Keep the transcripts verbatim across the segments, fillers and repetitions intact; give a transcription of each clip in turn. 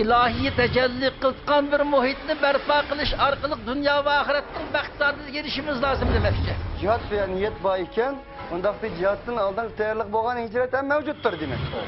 ئىلاھىي تەجەللى قىلىدىغان بىر مۇھىتنى بەرپا قىلىش ئارقىلىق دۇنيا ۋە ئاخىرەتنىڭ بەخت سائادىتىگە ئېرىشىشىمىز لازىم دېمەكچى. جىھاد دېگەن نىيەت بار ئىكەن، ئۇنداقتا جىھادتىن ئالدىنقى تەييارلىق بولغان ھىجرەت ھەم مەۋجۇتتۇر دېمەكچى.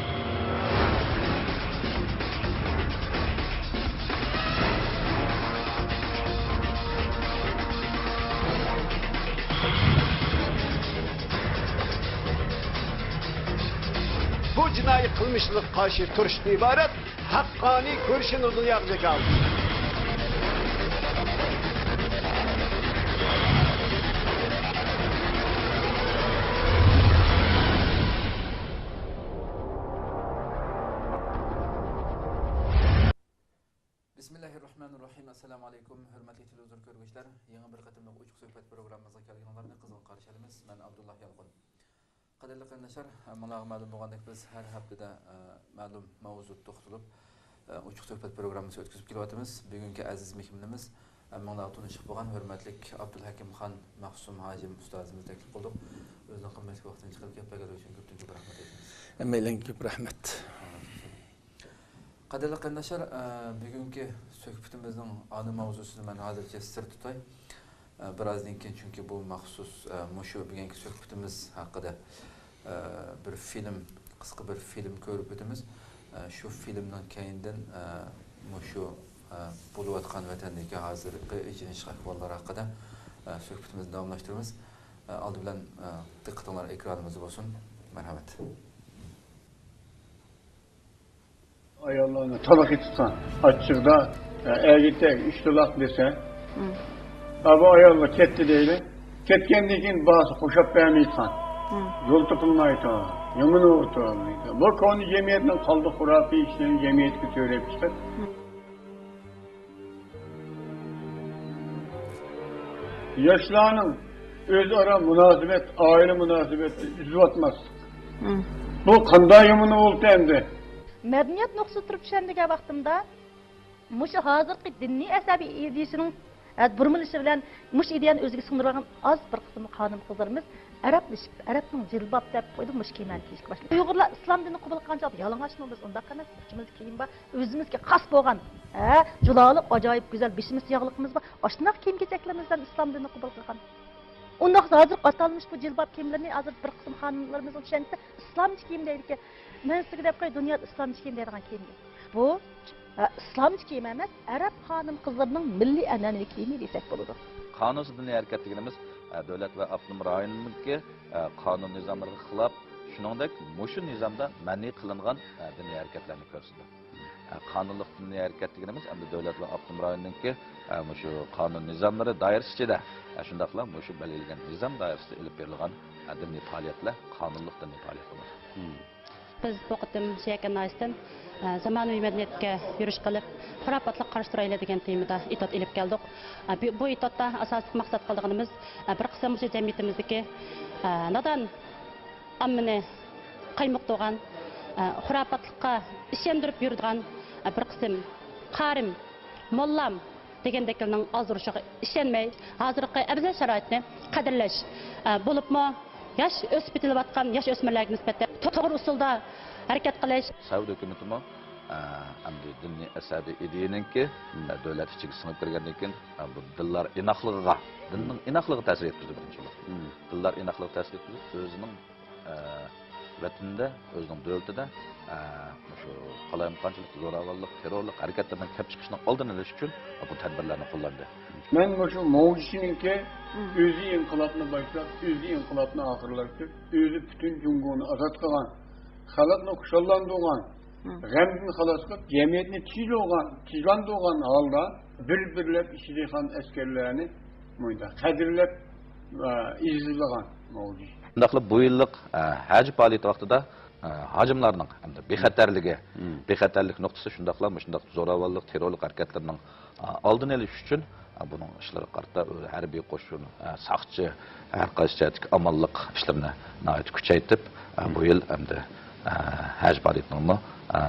بۇ جىنايى قىلمىشلىققا قارشى تۇرۇشتىن ئىبارەت ھەققانىي كۈرىشىنى دۇنياغا جاكارلىدى. بىسمىللاھىررەھمانىررەھىم. ئەسسالامۇ ئەلەيكۇم، ھۆرمەتلىك تېلېۋىزور كۆرگۈچىلەر. يېڭى بىر قېتىملىق ئوچۇق سۆھبەت پروگراممىمىزغا كەلگىنىڭلارنى قىزغىن قارشى ئالىمىز. مەن ئابدۇللا يالقۇن. قەدىرلىك قېرىنداشلار، ماڭلارغا مەلۇم بولغاندەك، بىز ھەر ھەپتىدە، ئە، مەلۇم ماۋزۇدا توختىلىپ، ئە، ئوچۇق سۆھبەت پروگراممىسى ئۆتكۈزۈپ كېلىۋاتىمىز. بۈگۈنكى ئەزىز مېھمىنىمىز، ئە، ماڭلارغا تونۇشلۇق بولغان ھۆرمەتلىك ئابدۇلھەكىم خان مەخسۇم ھاجىم ئۇستازىمىزنى تەكلىپ قىلدۇق. ئۆزىنىڭ قىممەتلىك ۋاقتىنى چىقىرىپ كېلىپ بەرگەنلىكى ئۈچۈن كۆپتىن كۆپ رەھمەت ئېيتىمىز. ھەممەيلەنگە كۆپ رەھمەت. قەدىرلىك قېرىنداشلار، ئە، بۈگۈنكى سۆھبىتىمىزنىڭ ئانا ماۋزۇسىنى مەن ھازىرچە سىر تۇتاي. ئە، بىرازدىن كېيىن، چۈنكى بۇ مەخسۇس، ئە، مۇشۇ بۈگۈنكى سۆھبىتىمىز ھەققىدە، ئە، بىر فىلىم، قىسقا بىر فىلىم كۆرۈپ ئۆتىمىز. ئە، شۇ فىلىمنىڭ كەينىدىن، ئە، مۇشۇ، ئە، بولۇۋاتقان ۋەتەندىكى ھازىرقى ئېچىنىشلىق ئەھۋاللار ھەققىدە، ئە، سۆھبىتىمىزنى داۋاملاشتۇرىمىز. ئە، ئالدى بىلەن، ئە، دىققىتىڭلار ئېكرانىمىزدا بولسۇن. مەرھەمەت. ئاياللارنى تالاق ئېتىدىغان ئاچچىقىدا، ئە، ئەگىتەك ئۈچ تالاق دېسە، مم. ئا، بۇ ئاياللار كەتتى دەيلى. كەتكەندىن كېيىن باھاسى قوشاپ بەرمەيدىغان. مم. يول تېپىلمايدۇ. يامان ئولتۇرالمايدۇ. بۇ كونا جەمئىيەتنىڭ قالدى خۇراپىي ئىشلىرىنى جەمئىيەتكە سۆرەپ چىقىپ، مم. ياشلارنىڭ ئۆزئارا مۇناسىۋەت، ئائىلە مۇناسىۋەتنى ئۈزۈۋاتماسلىق. مم. بۇ قانداق يامان بولدى ئەمدى؟ مەدەنىيەت نۇقتىسى تۇرۇپ چۈشەندۈرگەن ۋاقتىمدا، مۇشۇ ھازىرقى دىنىي ئەسەبىي ئىدىيىسىنىڭ، ئە، بۇرمىلىشى بىلەن مۇشۇ ئىدىيەنى ئۆزىگە سىڭدۈرۈۋالغان ئاز بىر قىسىم خانىم قىزلىرىمىز ئەرەبلىشىپ، ئەرەبنىڭ جىلباب دەپ قويدى، مۇشۇ كىيىملەرنى كىيىشكە باشلىدى. ئۇيغۇرلار ئىسلام دىنىنى قوبۇل قىلغان چاغدا يالىڭاچمۇ بىز؟ ئۇنداق ئەمەس، ئۇچىمىزدا كىيىم بار، ئۆزىمىزگە خاس بولغان، ھە، جۇلالىق، ئاجايىپ گۈزەل بېشىمىزدا ياغلىقىمىز بار. ئاشۇنداق كىيىم-كېچەكلىرىمىز بىلەن ئىسلام دىنىنى قوبۇل قىلغان. ئۇنداق ھازىر ئاتالمىش بۇ جىلباب كىيىملىرىنى ھازىر بىر قىسىم خانىملىرىمىزغا چۈشەنسە، ئىسلامچە كىيىم دەيدىكەن. مەن سىزگە دەپ قوياي، دۇنيادا ئىسلامچە كىيىم دەيدىغان كىيىم يوق. بۇ، ئە، ئىسلامچە كىيىم ئەمەس، ئەرەب خانىم قىزلىرىنىڭ مىللىي ئەنئەنىۋى كىيىمى دېسەك بولىدۇ. قانۇنسىز دىنىي ھەرىكەت دېگىنىمىز، ئە، دۆلەت ۋە ئاپتونوم رايوننىڭكى، ئە، قانۇن نىزاملىرىغا خىلاپ، شۇنىڭدەك مۇشۇ نىزامدا مەنئى قىلىنغان، ئە، دىنىي ھەرىكەتلەرنى كۆرسىتىدۇ. ئە، قانۇنلۇق دىنىي ھەرىكەت دېگىنىمىز ئەمدى دۆلەت ۋە ئاپتونوم رايوننىڭكى، ئە، مۇشۇ قانۇن نىزاملىرى دائىرىسى ئىچىدە، ئە، شۇنداقلا مۇشۇ بەلگىلىگەن نىزام دائىرىسىدە ئېلىپ بېرىلغان، ئە، دىنىي پائالىيەتلەر قانۇنلۇق دىنىي پائالىيەت بولىدۇ. مم. بىز بۇ قېتىم شىئەكەن ناھىيەسىدىن، ئە، زامانىۋى مەدەنىيەتكە يۈرۈش قىلىپ، خۇراپاتلىققا قارشى تۇرايلى دېگەن تېمىدا ئېتوت ئېلىپ كەلدۇق. ئە، بۇ، بۇ ئېتوتتا ئاساسلىق مەقسەت قىلىدىغىنىمىز، ئە، بىر قىسىم مۇشۇ جەمئىيىتىمىزدىكى، ئە، نادان ئاممىنى قايمۇقتۇرغان، ئە، خۇراپاتلىققا ئىشەندۈرۈپ يۈرىدىغان، ئە، بىر قىسىم قارىم، موللام دېگەندەكلەرنىڭ ئازدۇرۇشىغا ئىشەنمەي، ھازىرقى ئەۋزەل شارائىتنى قەدىرلەش، ئە، بولۇپمۇ ياش ئۆسۈپ يېتىلىۋاتقان ياش ئۆسمۈرلەرگە نىسبەتەن تو-، توغرا ئۇسۇلدا ھەرىكەت قىلىش. سەئۇدى ھۆكۈمىتىمۇ، ئە، ئەمدى دىنىي ئەسەبىي ئىدىيەنىڭكى، ئە، دۆلەت ئىچىگە سىڭىپ كىرگەندىن كېيىن، ئە، بۇ دىنلار ئىناقلىقىغا، دىننىڭ ئىناقلىقىغا تەسىر يەتكۈزدى بىرىنچى بولۇپ. دىنلار ئىناقلىقىغا تەسىر يەتكۈزۈپ، ئۆزىنىڭ ئە، ۋەتىنىدە، ئۆزىنىڭ دۆلىتىدە، ئە، مۇشۇ قالايمىقانچىلىق، زوراۋانلىق، تېررورلۇق ھەرىكەتلىرىنىڭ كەپ چىقىشىنىڭ ئالدىنى ئېلىش ئۈچۈن بۇ تەدبىرلەرنى قوللاندى. مەن مۇشۇ ماۋجىشىنىڭكى مم. ئۆزى ئىنقىلابنى باشلاپ، ئۆزى ئىنقىلابنى ئاخىرلاشتۇرۇپ، ئۆزى پۈتۈن جۇڭگونى ئازاد قىلغان، خەلقنى خۇشاللاندۇرغان، مم. غەمدىن خالاس قىلىپ، جەمئىيەتنى تىنچلىغان، تىنچلاندۇرغان ھالدا بىر-بىرلەپ ئىچىدە قالغان ئەسكەرلەرنى مۇنداق قەدىرلەپ، ئە، ئېزىزلىغان ماۋجىش. شۇنداقلا بۇ يىللىق، ئە، ھەج پائالىيىتى ۋاقتىدا، ئە، ھاجىملارنىڭ ھەمدە بىخەتەرلىكى، مم. بىخەتەرلىك نۇقتىسى شۇنداقلا مۇشۇنداق زوراۋانلىق، تېررورلۇق ھەرىكەتلىرىنىڭ، ئە، ئالدىنى ئېلىش ئۈچۈن، ئە، بۇنىڭ ئىشلىرىغا قارىتا ھەربىي قوشۇن، ئە، ساقچى، ھەر قايسى جەھەتتىكى ئامانلىق ئىشلىرىنى ناھايىتى كۈچەيتىپ، ئە، بۇ يىل ئەمدى، ئە، ھەج پائالىيىتىنىڭمۇ، ئە،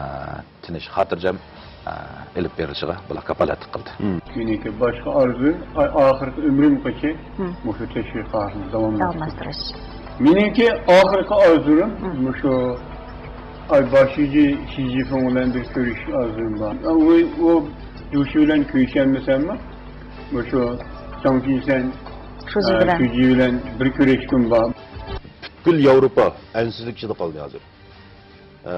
تىنچ، خاتىرجەم، ئە، ئېلىپ بېرىلىشىغا بۇلار كاپالەتلىك قىلدى. مم. مېنىڭكى باشقا ئارزۇيۇم، ئا-، ئاخىرقى ئۆمرۈمگىچە مم. مۇشۇ تەشۋىقاتنى داۋاملاشتۇرۇش. داۋاملاشتۇرۇش. مېنىڭكى ئاخىرقى ئارزۇيۇم مم. مۇشۇ ئاي باشىجى شىجىفېڭ بىلەن بىر كۆرۈشۈش ئارزۇيۇم بار. ئۇ، ئۇ دۇشى بىلەن كۆرۈشەلمىسەممۇ، مۇشۇ ساڭ چىسەن، شۇجى ئە، بىلەن. شىجى بىلەن بىر كۆرۈشكۈم بار. پۈتكۈل ياۋروپا ئەنسىزلىك ئىچىدە قالدى ھازىر. ئە،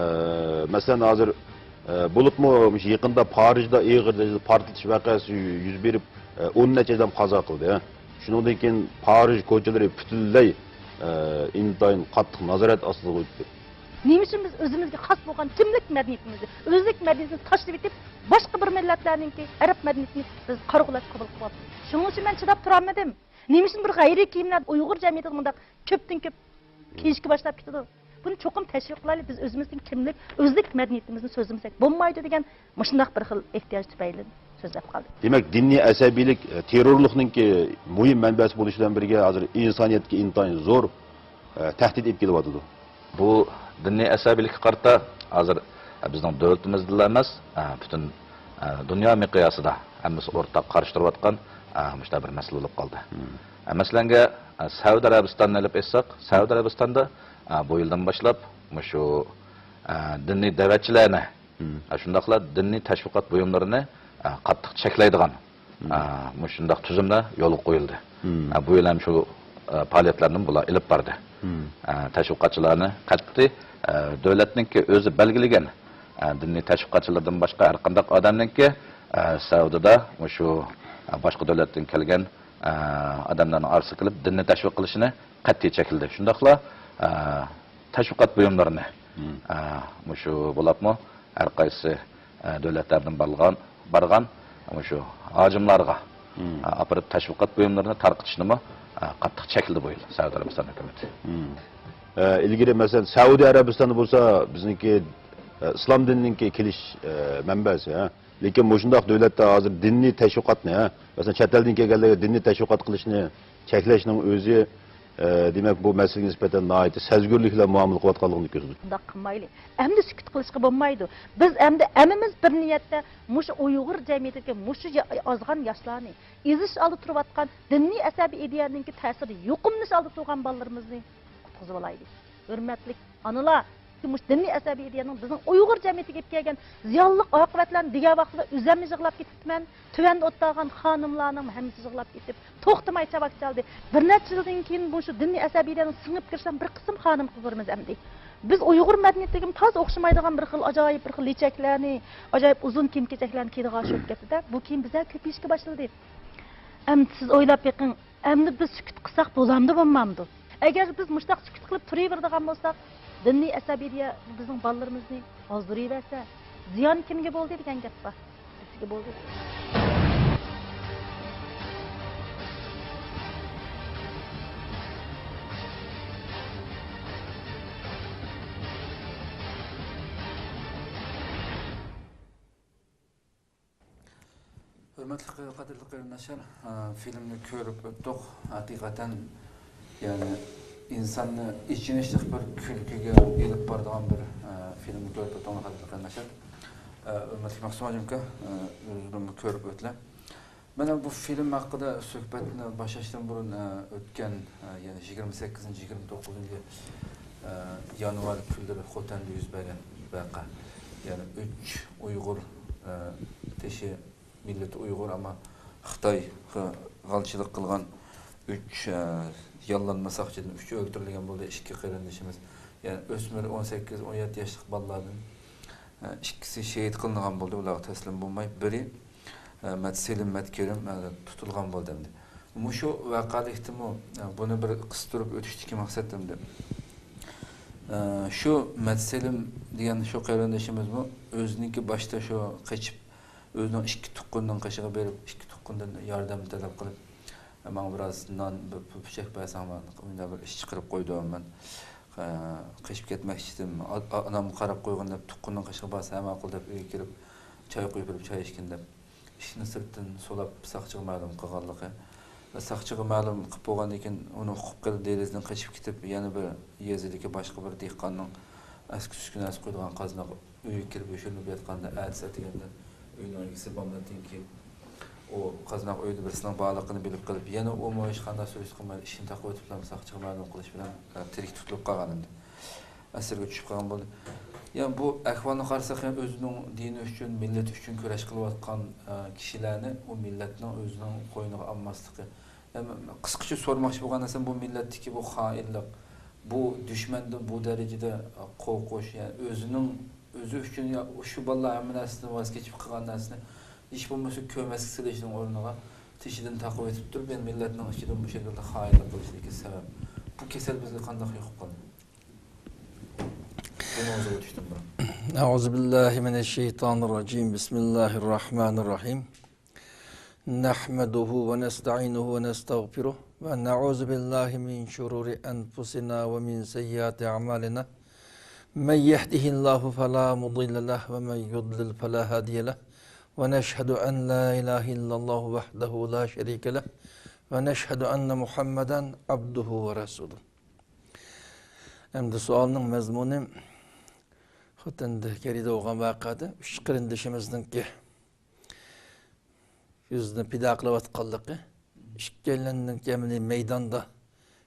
مەسىلەن، ھازىر، ئە، بولۇپمۇ مۇشۇ يېقىندا پارىژدا ئېغىر دەرىجىدە پارتلىتىش ۋەقەسى يۈز بېرىپ، ئە، ئون نەچچە ئادەم قازا قىلدى، ھە. شۇنىڭدىن كېيىن پارىژ كوچىلىرى پۈتۈنلەي، ئە، ئىنتايىن قاتتىق نازارەت ئاستىدا ئۆتتى. نېمە ئۈچۈن بىز ئۆزىمىزگە خاس بولغان كىملىك مەدەنىيىتىمىزنى، ئۆزلۈك مەدەنىيىتىمىزنى تاشلىۋېتىپ، باشقا بىر مىللەتلەرنىڭكى ئەرەب مەدەنىيىتىنى بىز قارىغۇلارچە قوبۇل قىلىۋاتىمىز؟ شۇنىڭ ئۈچۈن مەن چىداپ تۇرالمىدىم. نېمە ئۈچۈن بىر غەيرىي كىيىملەر ئۇيغۇر جەمئىيىتىدە مۇنداق كۆپتىن كۆپ كىيىشكە باشلاپ كېتىدۇ؟ بۇنى چوقۇم تەشۋىق قىلايلى، بىز ئۆزىمىزنىڭ كىملىك، ئۆزلۈك مەدەنىيىتىمىزنى سۆزلىمىسەك بولمايدۇ دېگەن مۇشۇنداق بىر خىل ئېھتىياج تۈپەيلىدىن سۆزلەپ قالدىم. دېمەك، دىنىي ئەسەبىيلىك، ئە، تېررورلۇقنىڭكى مۇھىم مەنبەسى بولۇشى بىلەن بىرگە، ھازىر ئىنسانىيەتكە ئىنتايىن زور، ئە، تەھدىت ئېلىپ كېلىۋاتىدۇ. بۇ دىنىي ئەسەبىيلىككە قارىتا ھازىر، ئە، بىزنىڭ دۆلىتىمىزدىلا ئەمەس، ئە، پۈتۈن، ئە، دۇنيا مىقياسىدا ھەممىسى ئورتاق قارشى تۇرۇۋاتقان، ئە، مۇشۇنداق بىر مەسىلە بولۇپ قالدى. مم. ئە، مەسىلەنگە، ئە، سەئۇدى ئەرەبىستاننى ئېلىپ ئېيتساق، سەئۇدى ئەرەبىستاندا، ئە، بۇ يىلدىن باشلاپ مۇشۇ، ئە، دىنىي دەۋەتچىلەرنى، مم. ئە، شۇنداقلا دىنىي تەشۋىقات بۇيۇملىرىنى، ئە، قاتتىق چەكلەيدىغان، مم. ئە، مۇشۇنداق تۈزۈملەر يولغا قويۇلدى. مم. ئە، بۇ يىل ھەم شۇ، ئە، پائالىيەتلەرنى بۇلار ئېلىپ باردى. مم. ئە، تەشۋىقاتچىلارنى قەتئىي، ئە، دۆلەتنىڭكى ئۆزى بەلگىلىگەن، ئە، دىنىي تەشۋىقاتچىلاردىن باشقا ھەر قانداق ئادەمنىڭكى، ئە، سەئۇدىدا مۇشۇ، ئە، باشقا دۆلەتتىن كەلگەن، ئە، ئادەملەرنىڭ ئارىسىغا كېلىپ دىننى تەشۋىق قىلىشىنى قەتئىي چەكلىدى. شۇنداقلا، ئە، تەشۋىقات بۇيۇملىرىنى، مم. ئە، مۇشۇ بولۇپمۇ ھەر قايسى، ئە، دۆلەتلەردىن بارغان، بارغان مۇشۇ ھاجىملارغا، مم. ئە، ئاپىرىپ تەشۋىقات بۇيۇملىرىنى تارقىتىشنىمۇ، ئە، قاتتىق چەكلىدى بۇ يىل سەئۇدى ئەرەبىستان ھۆكۈمىتى. مم. ئە، ئىلگىرى، مەسىلەن، سەئۇدى ئەرەبىستاندا بولسا بىزنىڭكى، ئە، ئىسلام دىنىنىڭكى كېلىش، ئە، مەنبەسى، ھە. لېكىن مۇشۇنداق دۆلەتتە ھازىر دىنىي تەشۋىقاتنى، ھە، مەسىلەن، چەت ئەلدىن كەلگەنلەرگە دىنىي تەشۋىقات قىلىشنى چەكلەشنىڭ ئۆزى، ئە، دېمەك، بۇ مەسىلىگە نىسبەتەن ناھايىتى سەزگۈرلۈك بىلەن مۇئامىلە قىلىۋاتقانلىقىنى كۆرسىتىدۇ. بۇنداق قىلمايلى. ئەمدى سۈكۈت قىلىشقا بولمايدۇ. بىز ئەمدى ھەممىمىز بىر نىيەتتە مۇشۇ ئۇيغۇر جەمئىيىتىدىكى مۇشۇ يا-، ئازغان ياشلارنى، ئېزىش ئالدىدا تۇرۇۋاتقان دىنىي ئەسەبىي ئىدىيەنىڭكى تەسىرىدە يۇقۇملىنىش ئالدىدا تۇرغان بالىلىرىمىزنى قۇتقۇزۇۋالايلى. ھۆرمەتلىك ئانىلار، مۇشۇ دىنىي ئەسەبىي ئىدىيەنىڭ بىزنىڭ ئۇيغۇر جەمئىيىتىگە ئېلىپ كەلگەن زىيانلىق ئاقىۋەتلەرنى دېگەن ۋاقتىدا ئۆزۈممۇ يىغلاپ كېتىپتىمەن. تۆۋەندە ئولتۇرغان خانىملارنىڭ ھەممىسى يىغلاپ كېتىپ، توختىماي چاۋاك چالدى. بىر نەچچە يىلدىن كېيىن مۇشۇ دىنىي ئەسەبىيلەرنىڭ سىڭىپ كىرىشىدىن بىر قىسىم خانىم قىزلىرىمىز ئەمدى. بىز ئۇيغۇر مەدەنىيىتىگە تازا ئوخشىمايدىغان بىر خىل ئاجايىپ بىر خىل لېچەكلەرنى، ئاجايىپ ئۇزۇن كىيىم-كېچەكلەرنى كىيىدىغان بولۇپ كەتتى-دە. بۇ كىيىم بىزدە كۆپىيىشكە باشلىدى. ئەمدى سىز ئويلاپ بېقىڭ، ئەمدى بىز سۈكۈت قىلساق بولامدۇ، بولمامدۇ؟ ئەگەر بىز مۇشۇنداق سۈكۈت قىلىپ تۇرۇۋېرىدىغان بولساق، دىنىي ئەسەبىيلەر بىزنىڭ بالىلىرىمىزنى ئازدۇرۇۋەرسە، زىيان كىمگە بولدى دېگەن گەپ بار. بىزگە بولدى. ھۆرمەتلىك قەدىرلىك قېرىنداشلار، ئە، فىلىمنى كۆرۈپ ئۆتتۇق. ھەقىقەتەن، يەنى ئىنساننى ئېچىنىشلىق بىر كۈلكىگە ئېلىپ بارىدىغان بىر، ئە، فىلىمنى كۆرۈپ ئۆتتۇق، قەدىرلىك قېرىنداشلار. ئە، ھۆرمەتلىك مەخسۇم ھاجىمكا، ئە، ئۆزلىرىمۇ كۆرۈپ ئۆتتىلەر. مانا بۇ فىلىم ھەققىدە سۆھبەتنى باشلاشتىن بۇرۇن، ئە، ئۆتكەن، ئە، يەنى يىگىرمە سەككىزىنچى، يىگىرمە توققۇزىنچى، ئە، يانۋار كۈنلىرى خوتەندە يۈز بەرگەن ۋەقە. يەنى ئۈچ ئۇيغۇر، ئە، تېشى مىللىتى ئۇيغۇر، ئەمما خىتاي غالچىلىق قىلغان ئۈچ، ئە، ياللانما ساقچىدىن ئۈچى ئۆلتۈرۈلگەن بولدى، ئىككى قېرىندىشىمىز. يەنى ئۆسمۈر ئون سەككىز، ئون يەتتە ياشلىق بالىلاردىن، ئە، ئىككىسى شېھىت قىلىنغان بولدى، ئۇلارغا تەسلىم بولماي. بىرى، ئە، مەت سېلىم، مەت كېرىم، ئە، تۇتۇلغان بولدى ئەمدى. مۇشۇ ۋەقەلىكتىمۇ، ئە، بۇنى بىر قىستۇرۇپ ئۆتۈشتىكى مەقسەت ئەمدى. ئە، شۇ مەت سېلىم دېگەن شۇ قېرىندىشىمىزمۇ ئۆزىنىڭكى باشتا شۇ قېچىپ، ئۆزىنىڭ ئىككى تۇغقىنىنىڭ قېشىغا بېرىپ، ئىككى تۇغقىنىدىن ياردەم تەلەپ قىلىپ، ماڭا بىراز نان، بىر پۇل پىچەك بەرسەڭ، مانا مۇنداق بىر ئىشچى قىلىپ قويدۇم مەن. ئە، قېچىپ كەتمەكچىدىم. ئا-، ئا-، ئانامغا قاراپ قويغىن دەپ، تۇغقىنىنىڭ قېشىغا بارسا، ھە، ماقۇل دەپ، ئۆيگە كىرىپ، چاي قۇيۇپ بېرىپ، چاي ئىچكىن دەپ. ئىشىكنى سىرتتىن سولاپ ساقچىغا مەلۇم قىلغانلىقى. ساقچىغا مەلۇم قىلىپ بولغاندىن كېيىن، ئۇنى ئۇقۇپ قېلىپ، دېرىزىدىن قېچىپ كېتىپ، يەنە بىر يېزىدىكى باشقا بىر دېھقاننىڭ ئەسكى-تۈسكى نەرسە قويىدىغان قازناق ئۆيگە كىرىپ يوشۇرۇنۇپ ياتقاندا، ئەتىسى ئەتىگەندە ئۆينىڭ ئىگىسى بامداتتىن كېيىن، ئۇ قازناق ئۆيدە بىرسىنىڭ بارلىقىنى بىلىپ قېلىپ، يەنە ئۇمۇ ھېچقانداق سۈرۈشتە قىلماي، ئىشىكنى تاقىۋېتىپلا ساقچىغا مەلۇم قىلىش بىلەن، ئە، تىرىك تۇتۇلۇپ قالغان ئىدى. ئەسىرگە چۈشۈپ قالغان بولدى. يەنى بۇ ئەھۋالنى قارىساق، يەنى ئۆزىنىڭ دىنى ئۈچۈن، مىللىتى ئۈچۈن كۈرەش قىلىۋاتقان، ئە، كىشىلەرنى ئۇ مىللەتنىڭ ئۆزىنىڭ قوينىغا ئالماسلىقى. يەنى قىسقىچە سورىماقچى بولغان نەرسەم، بۇ مىللەتتىكى بۇ خائىنلىق، بۇ دۈشمەندىن بۇ دەرىجىدە قورقۇش، يەنى ئۆزىنىڭ، ئۆزى ئۈچۈن، يا، شۇ بالىلار ھەممە نەرسىدىن ۋاز كېچىپ قىلغان نەرسىنى ھېچ بولمىسا كۆرمەسكە سېلىشنىڭ ئورنىغا تېشىدىن تاقىۋېتىپ تۇرۇپ، يەنە مىللەتنىڭ ئىچىدىن بۇ شەكىلدە خائىنلىق قىلىشىدىكى سەۋەب. بۇ كېسەل بىزگە قانداق يۇقۇپ قالدى؟ بۇنى ئوزۇغا چۈشتۈم بۇ. أعوذ بالله من الشيطان الرجيم. بسم الله الرحمن الرحيم. نحمده ونستعينه ونستغفره ونعوذ بالله من شرور أنفسنا ومن سيئات أعمالنا. من يهده الله فلا مضل له ومن يضلل فلا هادي له. ونشهد أن لا إله إلا الله وحده لا شريك له. ونشهد أن محمدا عبده ورسوله. ئەمدى سوئالنىڭ مەزمۇنى، خوتەندە كەرىدە بولغان ۋەقەدە ئۈچ قېرىندىشىمىزنىڭكى ئۆزىنى پىدا قىلىۋاتقانلىقى، ئىككىيلەننىڭكى ئەمەلىي مەيداندا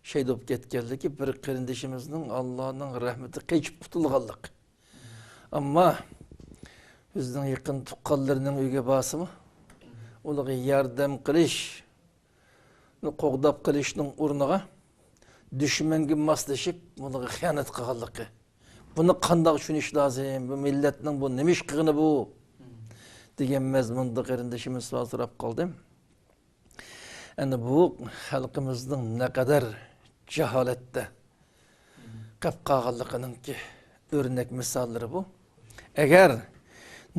شېھىت بولۇپ كەتكەنلىكى، بىر قېرىندىشىمىزنىڭ ئاللانىڭ رەھمىتى قېچىپ قۇتۇلغانلىقى. ئەمما ئۆزىنىڭ يېقىن تۇغقانلىرىنىڭ ئۆيىگە بارسىمۇ، ئۇلارغا ياردەم قىلىش، قوغداپ قېلىشنىڭ ئورنىغا دۈشمەنگە ماسلىشىپ، بۇنىڭغا خىيانەت قىلغانلىقى. بۇنى قانداق چۈشىنىش لازىم؟ بۇ مىللەتنىڭ بۇ نېمە ئىش قىلغىنى بۇ؟ دېگەن مەزمۇندا قېرىندىشىمىز سوئال سوراپ قالدى. ئەنە بۇ خەلقىمىزنىڭ نەقەدەر جاھالەتتە قېلىپ قالغانلىقىنىڭكى ئۆرنەك مىساللىرى بۇ. ئەگەر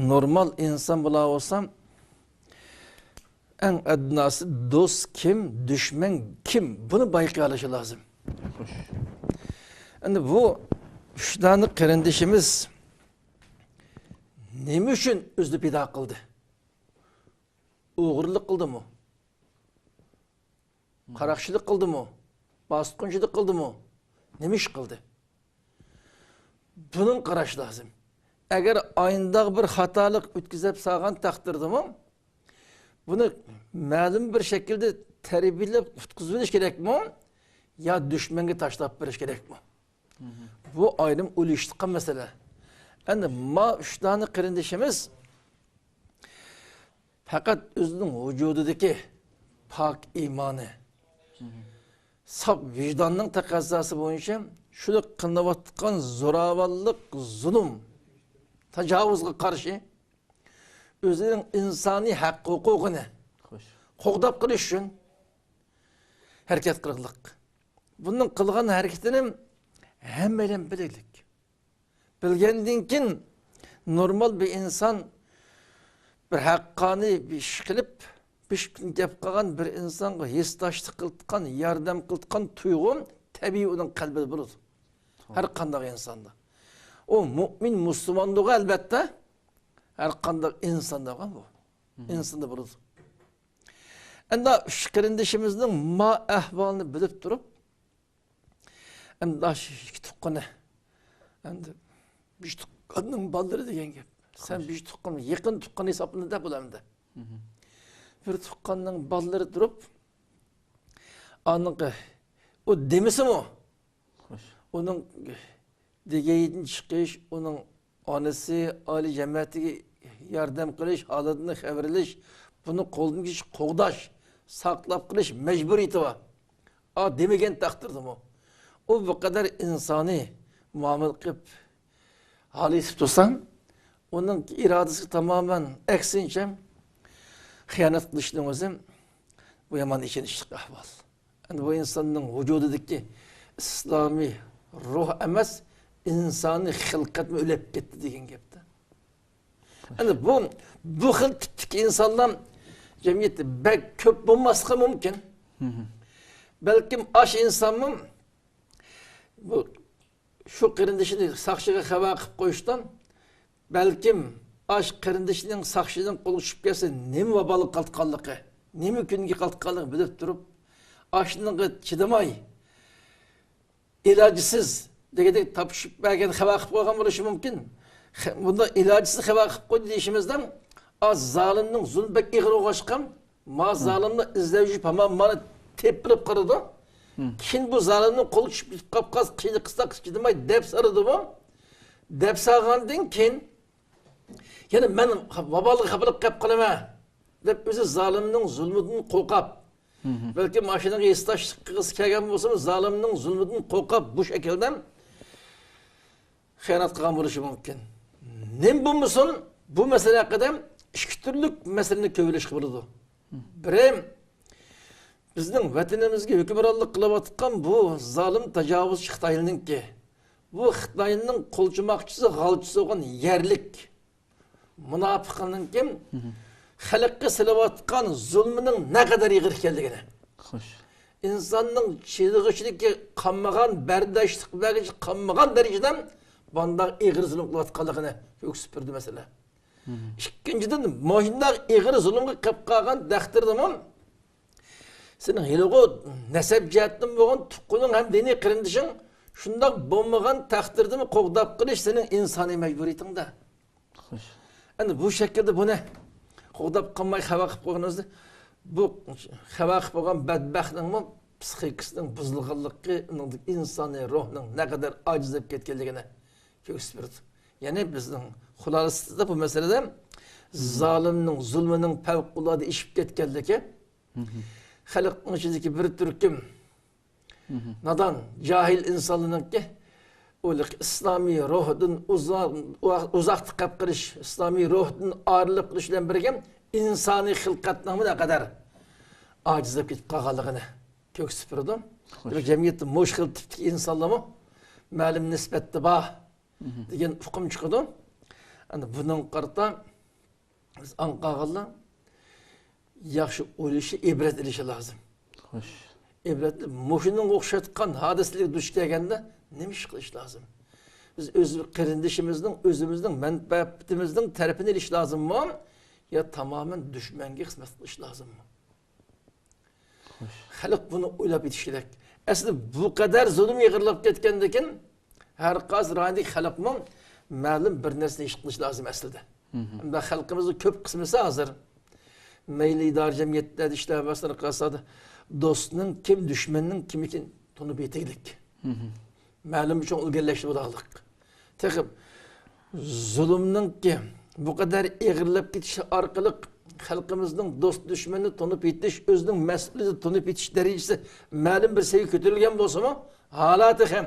نورمال ئىنسان بولا بولسام، ئەڭ ئاددىناسى دوست كىم، دۈشمەن كىم، بۇنى بايقىيالىشى لازىم. خوش. ئەمدى بۇ ئۈچ دانە قېرىندىشىمىز نېمە ئۈچۈن ئۆزىنى پىدا قىلدى؟ ئوغرىلىق قىلدىمۇ؟ قاراقچىلىق قىلدىمۇ؟ باسقۇنچىلىق قىلدىمۇ؟ نېمە ئىش قىلدى؟ بۇنىڭ قاراش لازىم. ئەگەر ئاينداق بىر خاتالىق ئۆتكۈزۈپ سالغان تەقدىردىمۇ، بۇنى مەلۇم بىر شەكىلدە تەربىيەلەپ قۇتقۇزۇۋېلىش كېرەكمۇ؟ يا دۈشمەنگە تاشلاپ بېرىش كېرەكمۇ؟ بۇ ئايرىم ئويلىشىلىدىغان مەسىلە. ئەمدى ما ئۈچ دانە قېرىندىشىمىز پەقەت ئۆزىنىڭ ۋۇجۇدىدىكى پاك ئىمانى، ساپ ۋىجداننىڭ تەقەززاسى بويىچە شۇ قىلىنىۋاتقان زوراۋانلىق، زۇلۇم، تاجاۋۇزغا قارشى ئۆزىنىڭ ئىنسانىي ھەق ھوقۇقىنى خوش. قوغداپ قېلىش ئۈچۈن ھەرىكەت قىلغانلىق. بۇنىڭ قىلغان ھەرىكىتىنى ھەممەيلەن بىلىگلىك. بىلگەندىن كېيىن نورمال بىر ئىنسان بىر ھەققانىي بىر ئىش قىلىپ، بىر ئىش گەپ قىلغان بىر ئىنسانغا ھېسداشلىق قىلىدىغان، ياردەم قىلىدىغان تۇيغۇ تەبىئىي ئۇنىڭ قەلبىدە بولىدۇ. ھەر قانداق ئىنساندا. ئۇ مۇئمىن، مۇسۇلماندىغۇ ئەلۋەتتە. ھەر قانداق ئىنساندا بۇ. ئىنساندا بولىدۇ. ئەمدى ئۈچ قېرىندىشىمىزنىڭ ما ئەھۋالىنى بىلىپ تۇرۇپ، ئەمدى شۇ ئىككى تۇغقىنى، ئەمدى بىر تۇغقاننىڭ بالىلىرى دېگەن گەپ. سەن بىر تۇغقان، يېقىن تۇغقان ھېسابلىنىدۇ بۇ ئەمدى. بىر تۇغقاننىڭ بالىلىرى تۇرۇپ، ئانىڭقى، ئۇ دېمىسىمۇ، خوش. ئۇنىڭ دېگەيدىن چىقىش، ئۇنىڭ ئانىسى، ئائىلە جەمئىيىتىگە ياردەم قىلىش، ھالىدىن خەۋەر ئېلىش، بۇنى قولدىن كېلىشىچە قوغداش، ساقلاپ قېلىش مەجبۇرىيىتى بار. ئا، دېمىگەن تەقدىردىمۇ، ئۇ بۇ قەدەر ئىنسانىي مۇئامىلە قىلىپ، ھالىسىپ تۇرسا، ئۇنىڭ ئىرادىسىگە تامامەن ئەكسىنچە خىيانەت قىلىشنىڭ ئۆزى، بۇ يامان ئېچىنىشلىق ئەھۋال. ئەمدى بۇ ئىنساننىڭ ۋۇجۇدىدىكى ئىسلامىي روھ ئەمەس، ئىنسانىي خىلقەتمۇ ئۆلۈپ كەتتى دېگەن گەپتە. ئەمدى بۇ، بۇ خىل تىپتىكى ئىنسانلار جەمئىيەتتە بەك كۆپ بولماسلىقى مۇمكىن. بەلكىم ئاش ئىنسانمۇ بۇ شۇ قېرىندىشىنى ساقچىغا خەۋەر قىلىپ قويۇشتىن، بەلكىم ئاش قېرىندىشىنىڭ ساقچىنىڭ قولىغا چۈشۈپ كەتسە، نېمە ۋابالغا قالتقانلىقى، نېمە كۈنگە قالتقانلىقىنى بىلىپ تۇرۇپ، ئاشۇنىڭغا چىدىماي، ئىلاجسىز دېگۈدەك تاپشۇرۇپ بەرگەن، خەۋەر قىلىپ قويغان بولۇشى مۇمكىن. خە-، بۇنداق ئىلاجسىز خەۋەر قىلىپ قويدى دېيىشىمىزدە، ئا، زالىمنىڭ زۇلمى بەك ئېغىر بولغاچقا، ما زالىمنى ئىزدەۋچى ھامان مانا تېپىلىپ قالىدۇ. كېيىن بۇ زالىمنىڭ قولىغا چۈشۈپ كېتىپ قاپ قالسا، قىينى قىستاق چىدىماي دەپ سالىدۇ بۇ. دەپ سالغاندىن كېيىن، يەنە مەن ۋابالغا خاپىلىق قىلىپ قالىمەن دەپ، ئۆزى زالىمنىڭ زۇلمىدىن قورقۇپ، بەلكىم ماشىنىغا ھېسداشلىق قىلغۇسى كەلگەن بولسىمۇ، زالىمنىڭ زۇلمىدىن قورقۇپ، بۇ شەكىلدە خىيانەت قىلغان بولۇشى مۇمكىن. نېمە بولمىسۇن، بۇ مەسىلە ھەققىدە ئىككى تۈرلۈك مەسىلىنى كۆرۈۋېلىشقا بولىدۇ. بىرى، بىزنىڭ ۋەتىنىمىزگە ھۆكۈمرانلىق قىلىۋاتقان بۇ زالىم تاجاۋۇزچى خىتاينىڭكى، بۇ خىتاينىڭ قولچىماقچىسى، غالچىسى بولغان يەرلىك مۇناپىقنىڭكى خەلققە سېلىۋاتقان زۇلمىنىڭ نەقەدەر ئېغىر ئىكەنلىكىنى، خوش. ئىنساننىڭ چىدىغۇچىلىكى قالمىغان، بەرداشلىق بەرگۈچى قالمىغان دەرىجىدە بۇنداق ئېغىر زۇلۇم قىلىۋاتقانلىقىنى كۆرسىتىپ بەردى مەسىلە. ئىككىنچىدىن، مۇشۇنداق ئېغىر زۇلۇمغا قېلىپ قالغان تەقدىردىمۇ، سېنىڭ ھېلىغۇ نەسەب جەھەتتىن بولغان تۇغقىنىڭ ھەم دىنىي قېرىندىشىڭ شۇنداق بولمىغان تەقدىردىمۇ قوغداپ قېلىش سېنىڭ ئىنسانىي مەجبۇرىيىتىڭدە. خوش. ئەمدى بۇ شەكىلدە بۇنى قوغداپ قالماي خەۋەر قىلىپ قويغىنىڭىزدا، بۇ خەۋەر قىلىپ قويغان بەتبەختنىڭمۇ پسىخىكىسىنىڭ بۇزۇلغانلىقى، ئۇنىڭدىكى ئىنسانىي روھنىڭ نەقەدەر ئاجىزلاپ كەتكەنلىكىنى كۆرسىتىپ بېرىدۇ. يەنى بىزنىڭ خۇلاسىسىدا بۇ مەسىلىدە زالىمنىڭ زۇلمىنىڭ پەۋقۇلئاددە ئېشىپ كەتكەنلىكى، خەلقنىڭ ئىچىدىكى بىر تۈركۈم نادان، جاھىل ئىنسانلارنىڭكى ئۇ ئىسلامىي روھىدىن ئۇزا-، ئۇزاقتا قېلىپ قېلىش، ئىسلامىي روھىدىن ئايرىلىپ قېلىش بىلەن بىرگە ئىنسانىي خىلقەتنىڭمۇ نەقەدەر ئاجىزلاپ كېتىپ قالغانلىقىنى كۆرسىتىپ بېرىدۇ. خوش. دېمەك، جەمئىيەتتە مۇشۇ خىل تىپتىكى ئىنسانلارمۇ مەلۇم نىسبەتتە بار دېگەن ئۇقۇم چىقىدۇ. ئەنە بۇنىڭغا قارىتا بىز ئاڭقاغانلار ياخشى ئويلىشى، ئىبرەت ئېلىشى لازىم. خوش. ئىبرەت، مۇشۇنىڭغا ئوخشاتقان ھادىسىلەرگە دۇچ كەلگەندە نېمە ئىش قىلىش لازىم؟ بىز ئۆز قېرىندىشىمىزنىڭ، ئۆزىمىزنىڭ مەنپەئەتىمىزنىڭ تەرىپىنى ئېلىش لازىممۇ؟ يا تامامەن دۈشمەنگە خىزمەت قىلىش لازىممۇ؟ خوش. خەلق بۇنى ئويلاپ يېتىشى كېرەك. ئەسلى بۇ قەدەر زۇلۇم ئېغىرلاپ كەتكەندىكىن، ھەر قايسى رايوندىكى خەلقمۇ مەلۇم بىر نەرسىنى ھېس قىلىش لازىم ئەسلىدە. ئەمدى خەلقىمىزنىڭ كۆپ قىسمىسى ھازىر مەيلى ئىدارە جەمئىيەتلەردە ئىشلەۋەرسۇن، قالسا دوستنىڭ كىم، دۈشمەننىڭ كىم ئىكەنلىكىنى تونۇپ يېتەكلىك. مەلۇم چوڭ ئىلگىرىلەشتە بولىدىغانلىق. تېخى زۇلۇمنىڭكى بۇ قەدەر ئېغىرلاپ كېتىشى ئارقىلىق خەلقىمىزنىڭ دوست دۈشمەننى تونۇپ يېتىش، ئۆزىنىڭ مەسئۇلىيىتىنى تونۇپ يېتىش دەرىجىسى مەلۇم بىر سەۋىيەگە كۆتۈرۈلگەن بولسىمۇ، ھالا تېخى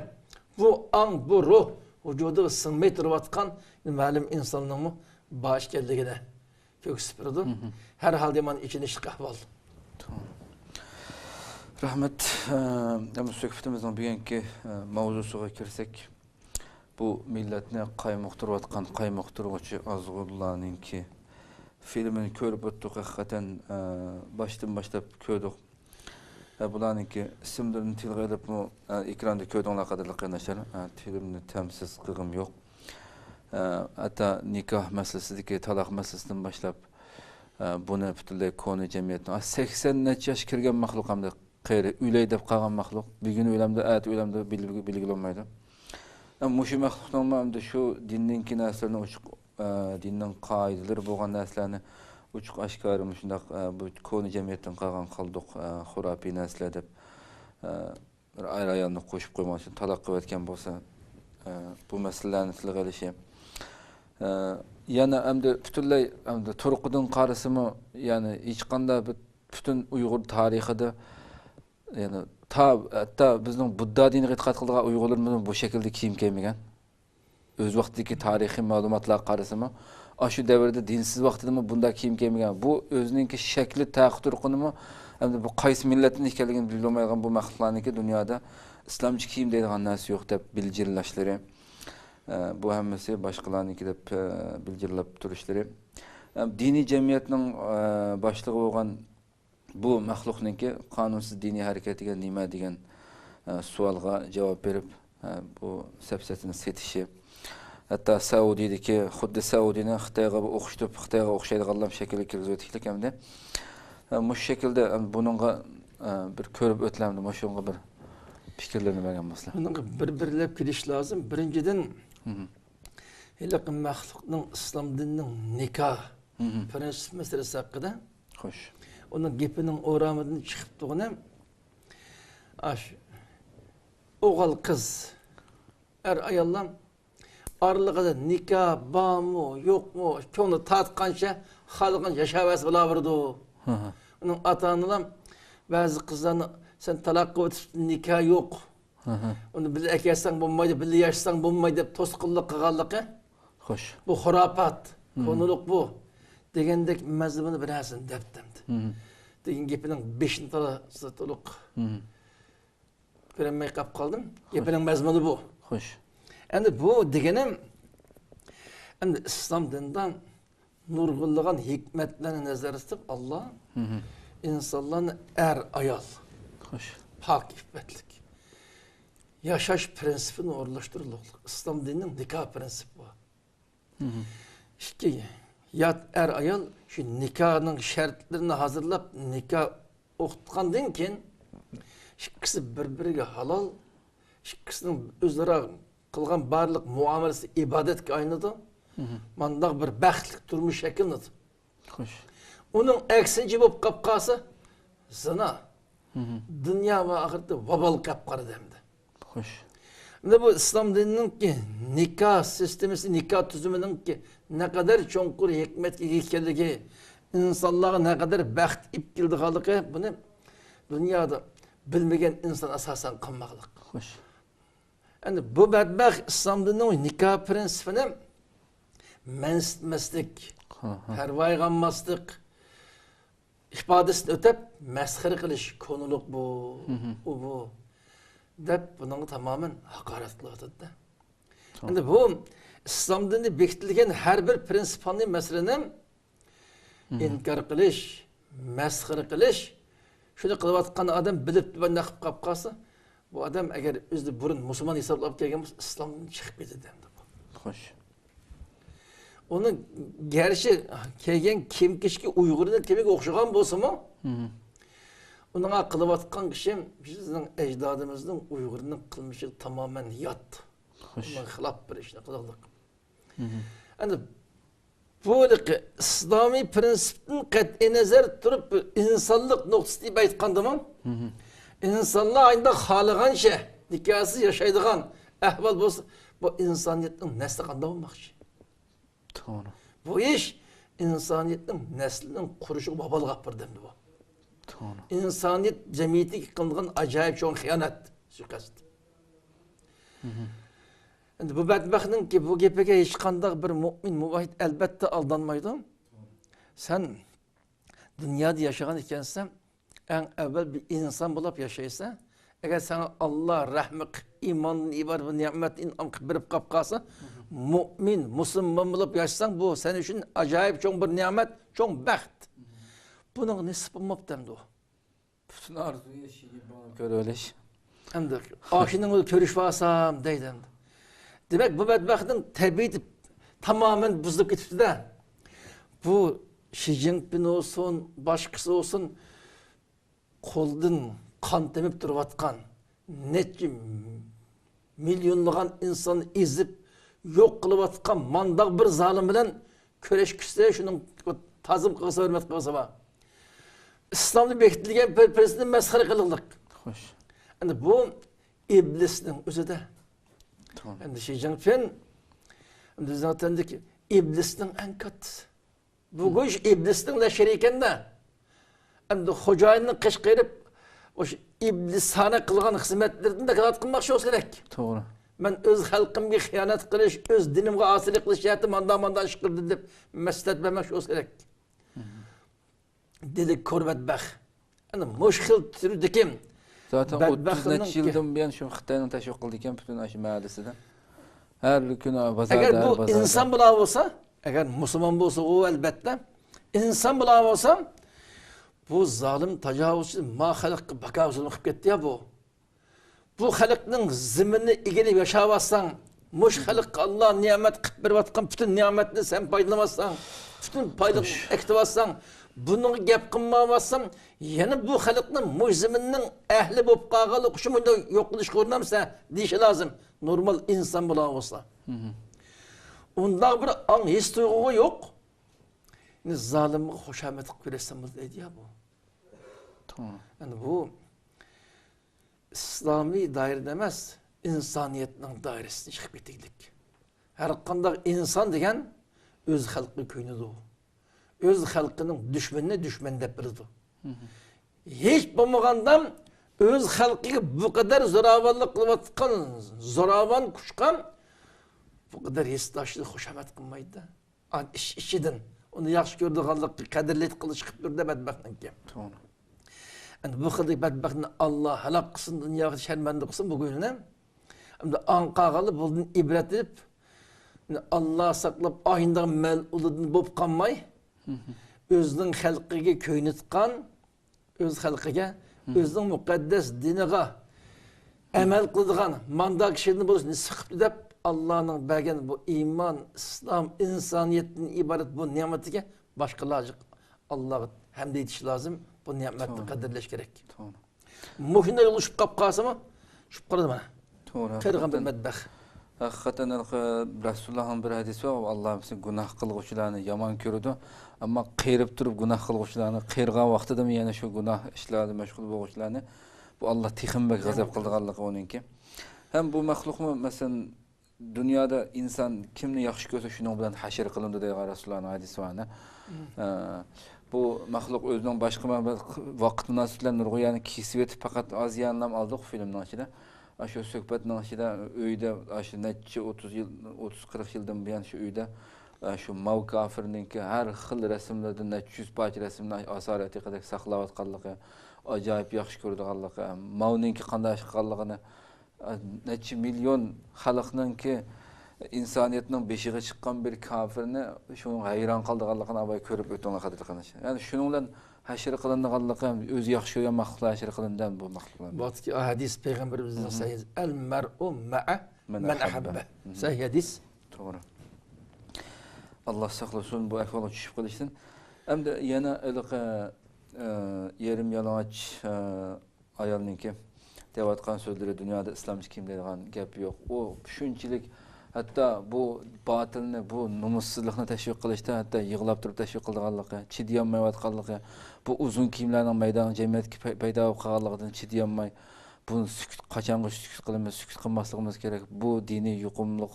بۇ ئاڭ، بۇ روھ ۋۇجۇدىغا سىڭمەي تۇرۇۋاتقان مەلۇم ئىنساننىڭمۇ بار ئىكەنلىكىنى كۆرسىتىپ بېرىدۇ. ھەر ھالدا يامان ئېچىنىشلىق ئەھۋال. رەھمەت. ئەمما سۆھبىتىمىزنىڭ بۈگۈنكى، ئە، ماۋزۇسىغا كىرسەك، بۇ مىللەتنى قايمۇقتۇرۇۋاتقان قايمۇقتۇرغۇچى ئازغۇنلارنىڭكى فىلىمىنى كۆرۈپ ئۆتتۇق. ھەقىقەتەن، ئە، باشتىن باشلاپ كۆردۇق. ئە، بۇلارنىڭكى ئىسىملىرىنى تىلغا ئېلىپمۇ، ئە، ئېكراندا كۆردۈڭلار، قەدىرلىك قېرىنداشلار. ئە، فىلىمنى تەمسىز قىلغۇم يوق. ئە، ھەتتا نىكاھ مەسىلىسىدىكى، تالاق مەسىلىسىدىن باشلاپ، ئە، بۇنى پۈتۈنلەي كونا جەمئىيەتنىڭ، ئە، سەكسەن نەچچە ياش كىرگەن مەخلۇق ئەمدى قېرى، ئۆلەي دەپ قالغان مەخلۇق. بۈگۈن ئۆلەمدۇ، ئەتە ئۆلەمدۇ، بىل-، بىلگىلى بولمايدۇ. ئە، مۇشۇ مەخلۇقنىڭمۇ ئەمدى شۇ دىننىڭكى نەرسىلىرىنى ئوچۇق، ئە، دىننىڭ قائىدىلىرى بولغان نەرسىلەرنى ئوچۇق ئاشكارا مۇشۇنداق، ئە، بۇ كونا جەمئىيەتتىن قالغان قالدۇق، ئە، خۇراپىي نەرسىلەر دەپ، ئە، بىر ئايرى ئايالنى قوشۇپ قويماقچى، تالاق قىلىۋەتكەن بولسا، ئە، بۇ مەسىلىلەرنى تىلغا ئېلىشى. ئە، يەنە ئەمدى پۈتۈنلەي ئەمدى تۇرقىدىن قارىسىمۇ، يەنى ھېچقانداق بىر پۈتۈن ئۇيغۇر تارىخىدا، يەنى تا، ھەتتا بىزنىڭ بۇددا دىنىغا ئېتىقاد قىلىدىغان ئۇيغۇرلىرىمىزمۇ بۇ شەكىلدە كىيىم كىيمىگەن. ئۆز ۋاقتىدىكى تارىخىي مەلۇماتلارغا قارىسىمۇ، ئاشۇ دەۋردە دىنسىز ۋاقتىدىمۇ بۇنداق كىيىم كىيمىگەن. بۇ ئۆزىنىڭكى شەكلى، تەخت تۇرقىنىمۇ، ئەمدى بۇ قايسى مىللەتتىن ئىكەنلىكىنى بىلمەيدىغان بۇ مەخلۇقلارنىڭكى دۇنيادا ئىسلامچە كىيىم دەيدىغان نەرسە يوق دەپ بىلجىرلاشلىرى، ئە، بۇ ھەممىسى باشقىلارنىڭكى دەپ، ئە، بىلجىرلاپ تۇرۇشلىرى. ئە، دىنىي جەمئىيەتنىڭ، ئە، باشلىقى بولغان بۇ مەخلۇقنىڭكى قانۇنسىز دىنىي ھەرىكەت دېگەن نېمە دېگەن، ئە، سوئالغا جاۋاب بېرىپ، ئە، بۇ سەپسەتىنى سېتىشى. ھەتتا سەئۇدىدىكى، خۇددى سەئۇدىنى خىتايغا بىر ئوخشىتىپ، خىتايغا ئوخشايدىغانلام شەكىلگە كىرگۈزۈۋېتىشلىك ئەمدى. ئە، مۇشۇ شەكىلدە، ئە، بۇنىڭغا، ئە، بىر كۆرۈپ ئۆتلەمدى، مۇشۇنىڭغا بىر پىكىرلىرىنى بەرگەن بولسىلا. بۇنىڭغا بىر-بىرلەپ كېلىش لازىم. بىرىنچىدىن، ھېلىقى مەخلۇقنىڭ ئىسلام دىنىنىڭ نىكاھ پىرىنسىپ مەسىلىسى ھەققىدە. خوش. ئۇنىڭ گېپىنىڭ ئورامىدىن چىقىپ تۇرغىنى، ئاشۇ ئوغۇل قىز، ئەر ئاياللار ئارىلىقىدا نىكاھ بارمۇ، يوقمۇ، كۆڭلى تارتقانچە خالىغان ياشاۋەرسە بولاۋېرىدۇ. ئۇنىڭ ئاتا-ئانىلار بەزى قىزلارنى سەن تالاق قىلىۋېتىپسەن، نىكاھ يوق. ئۇنى بىللە ئەكەلسەڭ بولمايدۇ، بىللە ياشىساڭ بولمايدۇ دەپ توسقۇنلۇق قىلغانلىقى. خوش. بۇ خۇراپات، كونىلىق بۇ دېگەندەك مەزمۇنى بىر نەرسىنى دەپتىمدى. دېگەن گېپىنىڭ بېشىنى تالا تولۇق كۆرەلمەي قاپ قالدىم. گېپىنىڭ مەزمۇنى بۇ. خوش. ئەمدى بۇ دېگىنىم، ئەمدى ئىسلام دىنىدا نۇرغۇنلىغان ھېكمەتلەرنى نەزەردە تۇتۇپ، ئاللا ئىنسانلارنى ئەر-ئايال، خوش، پاك ئىپپەتلىك ياشاش پىرىنسىپىنى ئورۇنلاشتۇرۇلۇق. ئىسلام دىنىنىڭ نىكاھ پىرىنسىپى بار. ئىككى يات ئەر-ئايال شۇ نىكاھنىڭ شەرتلىرىنى ھازىرلاپ، نىكاھ ئوقۇتقاندىن كېيىن، ئىككىسى بىر-بىرىگە ھالال، ئىككىسىنىڭ ئۆزئارا قىلغان بارلىق مۇئامىلىسى ئىبادەتكە ئايلىنىدۇ. مانداق بىر بەختلىك تۇرمۇش شەكىللىنىدۇ. خوش. ئۇنىڭ ئەكسىنچە بولۇپ قاپ قالسا، زىنا. دۇنيا ۋە ئاخىرەتتە ۋابال قاپقارا دەمدى. خوش. ئەمدى بۇ ئىسلام دىنىنىڭكى نىكاھ سىستېمىسى، نىكاھ تۈزۈمىنىڭكى نەقەدەر چوڭقۇر ھېكمەتكە ئىگە ئىكەنلىكى، ئىنسانلارغا نەقەدەر بەخت ئېلىپ كېلىدىغانلىقى، بۇنى دۇنيادا بىلمىگەن ئىنسان ئاساسەن قالماقلىق. خوش. ئەمدى بۇ بەتبەخت ئىسلام دىنىنىڭ نىكاھ پىرىنسىپىنى مەنسىتمەسلىك، پەرۋايىغا ئالماسلىق، ئىپادىسىنى ئۆتەپ، مەسخىرە قىلىش، كونىلىق بۇ، ئۇ بۇ، دەپ بۇنىڭغا تامامەن ھاقارەت قىلىۋاتىدۇ. ئەمدى بۇ ئىسلام دىنىدا بېكىتىلگەن ھەر بىر پىرىنسىپالنى، مەسىلىنى ئىنكار قىلىش، مەسخىرە قىلىش، شۇنى قىلىۋاتقان ئادەم بىلىپ تۇرۇپ نەق قىلىپ قاپ قالسا، بۇ ئادەم ئەگەر ئۆزىنى بۇرۇن مۇسۇلمان ھېسابلاپ كەلگەن بولسا، ئىسلامدىن چىقىپ كېتىدۇ ئەمدى بۇ. خوش. ئۇنىڭ گەرچە كىيگەن كىيىم-كېچىكى ئۇيغۇرنىڭ كىيىمىگە ئوخشىغان بولسىمۇ، ئۇنىڭ قىلىۋاتقان ئىشى بىزنىڭ ئەجدادىمىزنىڭ، ئۇيغۇرنىڭ قىلمىشىغا تامامەن يات. خوش. ئۇنىڭ خىلاپ بىر ئىشنى قىلغانلىق. ئەمدى بۇ ھېلىقى ئىسلامىي پىرىنسىپتىن قەتئىينەزەر تۇرۇپ، بىر ئىنسانلىق نۇقتىسى دېيىپ ئېيتقاندىمۇ، ئىنسانلار ئايدا خالىغانچە نىكاھسىز ياشايدىغان ئەھۋال بولسا، بۇ ئىنسانىيەتنىڭ نەسلى قانداق بولماقچى؟ توغرا. بۇ ئىش ئىنسانىيەتنىڭ نەسلىنىڭ قۇرۇشىغا ۋابال قاپتۇ ئەمدى بۇ. توغرا. ئىنسانىيەت جەمئىيىتىگە قىلىنغان ئاجايىپ چوڭ خىيانەت، سۇيىقەست. ئەمدى بۇ بەتبەختنىڭكى بۇ گېپىگە ھېچقانداق بىر مۇئمىن، مۇۋەھھىد ئەلبەتتە ئالدانمايدۇ. سەن دۇنيادا ياشىغان ئىكەنسەن، ئەڭ ئەۋۋەل بىر ئىنسان بولۇپ ياشايسەن. ئەگەر ساڭا ئاللا رەھمى قىلىپ، ئىماندىن ئىبارەت بىر نېمەتنى ئىنئام قىلىپ بېرىپ قاپ قالسا، مۇئمىن، مۇسۇلمان بولۇپ ياشىساڭ، بۇ سەن ئۈچۈن ئاجايىپ چوڭ بىر نېمەت، چوڭ بەخت. بۇنىڭغا نېسىپ بولماپتۇ ئەمدى ئۇ. پۈتۈن ئارزۇيى شىجىڭپىڭنى كۆرۈۋېلىش. ئەمدى ئاشۇنىڭ بىلەن كۆرۈشۈۋالسام دەيدۇ ئەمدى. دېمەك، بۇ بەتبەختنىڭ تەبىئىتى تامامەن بۇزۇلۇپ كېتىپتۇ-دە. بۇ شىجىڭپىڭ بولسۇن، باشقىسى بولسۇن، قولدىن قان تېمىپ تۇرۇۋاتقان، نەچچە مىليونلىغان ئىنساننى ئېزىپ يوق قىلىۋاتقان مانداق بىر زالىم بىلەن كۈرەشكۈسى، شۇنىڭ تازىم قىلغۇسى، ھۆرمەت قىلغۇسى بار. ئىسلامدا بېكىتىلگەن بىر پىرىنسىپنى مەسخىرە قىلغانلىق. خوش. ئەمدى بۇ ئىبلىسنىڭ ئۆزىدە. توغرا. ئەمدى شى جىنپىڭ، ئەمدى زاتەندىكى ئىبلىسنىڭ ئەڭ كاتتىسى. بۇ گوش ئىبلىسنىڭ لەشكىرى ئىكەن-دە. ئەمدى خوجايىننى قىچقىرىپ، ئوشۇ ئىبلىسانە قىلغان خىزمەتلىرىدىن داكالات قىلماقچى بولسا كېرەك. توغرا. مەن ئۆز خەلقىمگە خىيانەت قىلىش، ئۆز دىنىمغا ئاسىيلىق قىلىش جەھەتتە ماندا-ماندا ئىش قىلدىم دەپ مەسلىھەت بەرمەكچى بولسا كېرەك. دېدى كور بەتبەخت. ئەنە مۇشۇ خىل تۈردىكى زاتەن ئوتتۇز نەچچە يىلدىن بۇيان شۇ خىتاينىڭ تەشۋىق قىلىدىكەن پۈتۈن ئاشۇ مەھەللىسىدە. ھەر كۈنى بازاردا، ئەگەر بۇ بازاردا. ئىنسان بولا بولسا، ئەگەر مۇسۇلمان بولسا ئۇ ئەلبەتتە، ئىنسان بولا بولسا، بۇ زالىم تاجاۋۇزچى ما خەلققە باكا زۇلۇم قىلىپ كەتتى يا بۇ. بۇ خەلقنىڭ زېمىنىنى ئىگىلەپ ياشاۋاتساڭ، مۇشۇ خەلققە ئاللا نېمەت قىلىپ بېرىۋاتقان پۈتۈن نېمەتنى سەن پايدىلىنىۋاتساڭ، پۈتۈن پايدىغا ئەكىتىۋاتساڭ، بۇنىڭغا گەپ قىلمايۋاتسام، يەنە بۇ خەلقنى مۇشۇ زېمىننىڭ ئەھلى بولۇپ قالغانلىقى ئۈچۈن مۇنداق يوق قىلىشقا ئۇرۇنامسەن دېيىشى لازىم. نورمال ئىنسان بولا بولسا. ئۇنداق بىر ئاڭ ھېس تۇيغۇغا يوق. زالىمغا خۇشامەت قىلىپ كۆرسەتسەم بولىدۇ دەيدۇ يا بۇ. توغرا. يەنى بۇ ئىسلامىي دائىرىدە ئەمەس، ئىنسانىيەتنىڭ دائىرىسىدىن چىقىپ كېتىگلىك. ھەر قانداق ئىنسان دېگەن ئۆز خەلقىگە كۆيۈنىدۇ. ئۆز خەلقىنىڭ دۈشمىنىنى دۈشمەن دەپ بىلىدۇ. ھېچ بولمىغاندا ئۆز خەلقىگە بۇ قەدەر زوراۋانلىق قىلىۋاتقان زوراۋان كۈچكە بۇ قەدەر ھېسداشلىق، خۇشامەت قىلمايدۇ. ئان ئىچ ئىچىدىن ئۇنى ياخشى كۆرىدىغانلىققا قەدىرلەيدىغانلىقى چىقىپ تۇرىدۇ بەدبەختنىڭكى. توغرا. ئەمدى بۇ خىلدىكى بەدبەختنى ئاللا ھالاك قىلسۇن، دۇنياغا شەرمەندە قىلسۇن بۇ گۇناھنى. ئەمدى ئاڭ قالغانلار بۇندىن ئىبرەت ئېلىپ، ئاللا ساقلاپ، ئايندىغ مەلئۇلىدىن بولۇپ قالماي، ئۆزىنىڭ خەلقىگە كۆيۈنۈۋاتقان، ئۆز خەلقىگە، ئۆزىنىڭ مۇقەددەس دىنىغا ئەمەل قىلىدىغان ماندا كىشىدىن بولۇش نېسىپ قىپتۇ دەپ، ئاللانىڭ بەرگەن بۇ ئىمان، ئىسلام، ئىنسانىيەتتىن ئىبارەت بۇ نېمىتىگە باشقىلار ئاللاغا ھەمدە ئېيتىش لازىم، بۇ نېمەتنى توغرا. قەدىرلەش كېرەك. توغرا. مۇشۇنداق يولغا چۈشۈپ قاپ قالسىمۇ، چۈشۈپ قالىدۇ مانا. توغرا، قېرىغان بىر ھەقىقەتەن. بەدبەخت. ھەقىقەتەن، ھېلىقى رەسۇلۇللاھنىڭ بىر ھەدىسى بار، ئاللا بىزنى گۇناھ قىلغۇچىلارنى يامان كۆرىدۇ، ئەمما قېرىپ تۇرۇپ گۇناھ قىلغۇچىلارنى، قېرىغان ۋاقتىدىمۇ يەنە شۇ گۇناھ ئىشلاردا مەشغۇل بولغۇچىلارنى بۇ ئاللا تېخىمۇ بەك غەزەپ قىلىدىغانلىقى ئۇنىڭكى. ھەم بۇ مەخلۇقمۇ، مەسىلەن، دۇنيادا ئىنسان كىمنى ياخشى كۆرسە، شۇنىڭ بىلەن ھەشر قىلىنىدۇ دەيدىغان رەسۇلۇللاھنىڭ ھەدىسى بار. ئە، بۇ مەخلۇق ئۆزىنىڭ باشقا مە-، ۋاقىت مۇناسىۋىتى بىلەن نۇرغۇن يەرنى كېسىۋېتىپ، پەقەت ئاز يەرنىلا ئالدۇق فىلىمنىڭ ئىچىدە. ئاشۇ سۆھبەتنىڭ ئىچىدە ئۆيدە ئاشۇ نەچچە ئوتتۇز يىل، ئوتتۇز قىرىق يىلدىن بۇيان شۇ ئۆيدە، ئە، شۇ ماۋ كافىرنىڭكى ھەر خىل رەسىملىرىدىن نەچچە يۈز پارچە رەسىمنى ئاسارەتى قەدەر ساقلاۋاتقانلىقى، ئاجايىپ ياخشى كۆرىدىغانلىقى، ماۋنىڭكى قانداق ئىش قىلغانلىقىنى، نەچچە مىليون خەلقنىڭكى، ئىنسانىيەتنىڭ بېشىغا چىققان بىر كافىرنى شۇنىڭ ھەيران قالىدىغانلىقىنى ئاۋاي كۆرۈپ ئۆتۈڭلار، قەدىرلىك قېرىنداشلار. يەنى شۇنىڭ بىلەن ھەشر قىلىنىدىغانلىقى، ئۆزى ياخشى كۆرگەن مەخلۇقلار ھەشر قىلىنىدۇ بۇ مەخلۇقلار. بۇ ھەدىس پەيغەمبىرىمىزنىڭ سەھىھ، «ئەل مەرئۇ مەئە مەن مەن ئەھەببە». ئەھەببە. سەھىھ ھەدىس. توغرا. ئاللا ساقلىسۇن بۇ ئەھۋالغا چۈشۈپ قېلىشتىن. ئەمدى يەنە ھېلىقى، ئە، يېرىم يالىڭاچ، ئە، ئايالنىڭكى دەۋاتقان سۆزلىرى، دۇنيادا ئىسلامچە كىيىم دەيدىغان گەپ يوق. ئۇ شۇنچىلىك، ھەتتا بۇ باتىلنى، بۇ نومۇسسىزلىقنى تەشۋىق قىلىشتا ھەتتا يىغلاپ تۇرۇپ تەشۋىق قىلىدىغانلىقى، چىدىيالمايۋاتقانلىقى، بۇ ئۇزۇن كىيىملەرنىڭ مەيدان جەمئىيەتتىكى پەي-، پەيدا بولۇپ قالغانلىقىدىن چىدىيالماي، بۇنى سۈكۈت، قاچانغىچە سۈكۈت قىلىمىز، سۈكۈت قىلماسلىقىمىز كېرەك. بۇ دىنىي يۇقۇملۇق،